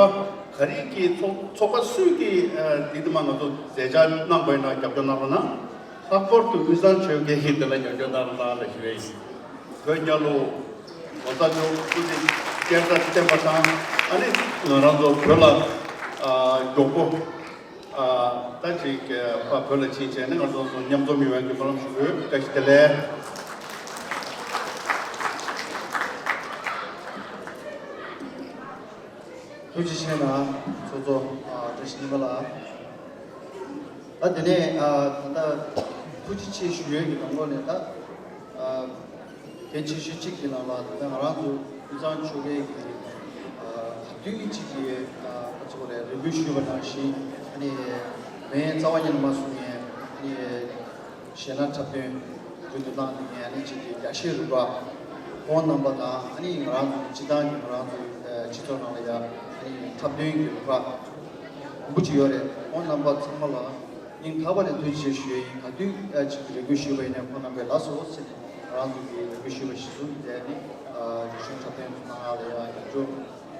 ག་རེ་གི་ཚོགས་ཚོགས་པ་སུས་ཀྱི་ཨ་འདི་དུ་མ་ང་ཚོ་མཛད་འཆར་གནང་པ་ཡིན་ན་རྒྱབ་སྐྱོར་གནང་རོགས་གནང་། ལྷག་པར་དུ་དབུས་གཙང་ཆོལ་ཁའི་ཧིན་དེ་ལ་རྒྱབ་སྐྱོར་གནང་རོགས་གནང་ལ་ཞུ་ཡ་ཡིན། བོད་རྒྱལ་ལོ་ངོ་ཚ་ཆོས་སྐུ་ཚེ་བསྐྱར་དུ་བརྟན་པ་དང་། ཨ་ནི་ང་རང་ཚོ་བོད་ལ་ཨ་མགྱོགས་པོ་ཨ་ད་ཅིག་ཨ་བོད་ལ་ཕྱིན་བྱས་ནས་ང་ཚོ་ཚོ་མཉམ་འཛོམས་ཡོང་བའི་སྨོན་ལམ་ཞུ་དགོས། བཀྲ་ཤིས་བདེ་ལེགས། ཐུགས་རྗེ་ཆེ་གནང་། ཚོགས་གཙོ་ཨ་བཀྲ་ཤིས་ཉི་མ་ལགས། ད་དེ་ནས་ཨ་ད་ལྟ་ཐུགས་རྗེ་ཆེ་ཞུ་ཡས་ཀྱི་ནང་ལོགས་ནས་ད་ཨ་གལ་ཆེ་ཤོས་གཅིག་གི་ནང་ལ་ད་ལྟ་ང་རང་ཚོ་དབུས་གཙང་ཆོལ་ཁའི་གི་ཨ་ག་དུས་གཅིག་གི་ཨ་ག་ཚོད་རེད། རེ་སྐུལ་ཞུས་པ་ནང་བཞིན། ཨ་ནི་མའི་རྩ་བ་ཉིད་ནས་མ་གསུངས་ནས། ཨ་ནི་གཞས་སྣ་འཁྲབ་སྟོན་རྒྱུན་དུ་བཏང་ནས། ཨ་ནི་ཅིག་གི་རྒྱ་ཆེའི་རུ་ཁག་ཁོང་རྣམ་པ་དང་། ཨ་ནི་ང་རང་ཚོ་སྤྱི་བཏང་གི་ང་རང་ཚོའི་ཨ་སྤྱི་ཚོགས་ནང་ལ་ཡ་ཨ་ནི་འཁྲབ་སྟོན་གྱི་རུ་ཁག་མང་པོ་ཅིག་ཡོད་རེད། ཁོང་རྣམ་པ་ཚང་མ་ལ་སྙིང་ཐག་པ་ནས་ཐུགས་རྗེ་ཆེ་ཞུ་ཡ་ཡིན། ག་དུས་ཨ་ཅིག་གི་རེ་སྐུལ་ཞུས་པ་ཡིན་ན་ཁོང་རྣམ་པས་ལགས་སོ་ཟེར་ནས་ང་རང་ཚོ་གི་རེ་སྐུལ་ཞུས་པ་གཞིར་བཟུང་གིས། ཨ་ནི་ཨ་རིག་གཞུང་འཁྲབ་སྟོན་ཚོ་གནང་ཡ་ལ་ཡ་རྒྱབ་སྐྱོར་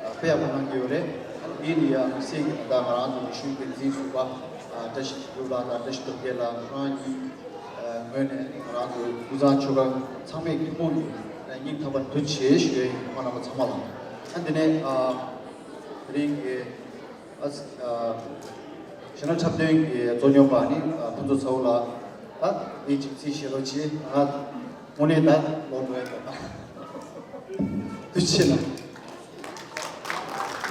ཨ་དཔེ་ཡག་པོ་གནང་གི་ཡོད་རེད། ཨ་ནི་དེ་ནི་ཡ་དམིགས་བསལ་གྱི་ད་ལྟ་ང་རང་ཚོ་རིག་གཞུང་འགན་འཛིན་ཟུར་པ་ཨ་བཀྲ་ཤིས་དོན་གྲུབ་ལགས་དང་བཀྲ་ཤིས་སྟོབས་རྒྱལ་ལགས། ཁོ་རང་གཉིས་ཨ་ངོས་ནས་ང་རང་ཚོ་དབུས་གཙང་ཆོལ་ཁ་ཚང་མས་ཐུན་མོང་གིས་སྙིང་ཐག་པ་ཐུགས་རྗེ་ཆེ་ཞུ་ཡ་ཡིན། ཁོང་རྣམ་པ་ཚང་མ་ལ། ཨ་དེ་ནས་ཨ་དེ་རིང་གི་ཨ་ཨ་གཞས་སྣ་འཁྲབ་སྟོན་གྱི་གཙོ་སྐྱོང་པ་ནི་ཨ་ཕུན་ཚོགས་ཚ་བོ་ལགས། ད་འདི་ཅིག་ཚིག་བཤད་རོགས་གྱིས། ང་དངོས་གནས་ད་ལོ་འགྲོ་ཡ་འདུག་ཐུགས་རྗེ་ཆེ་གནང་།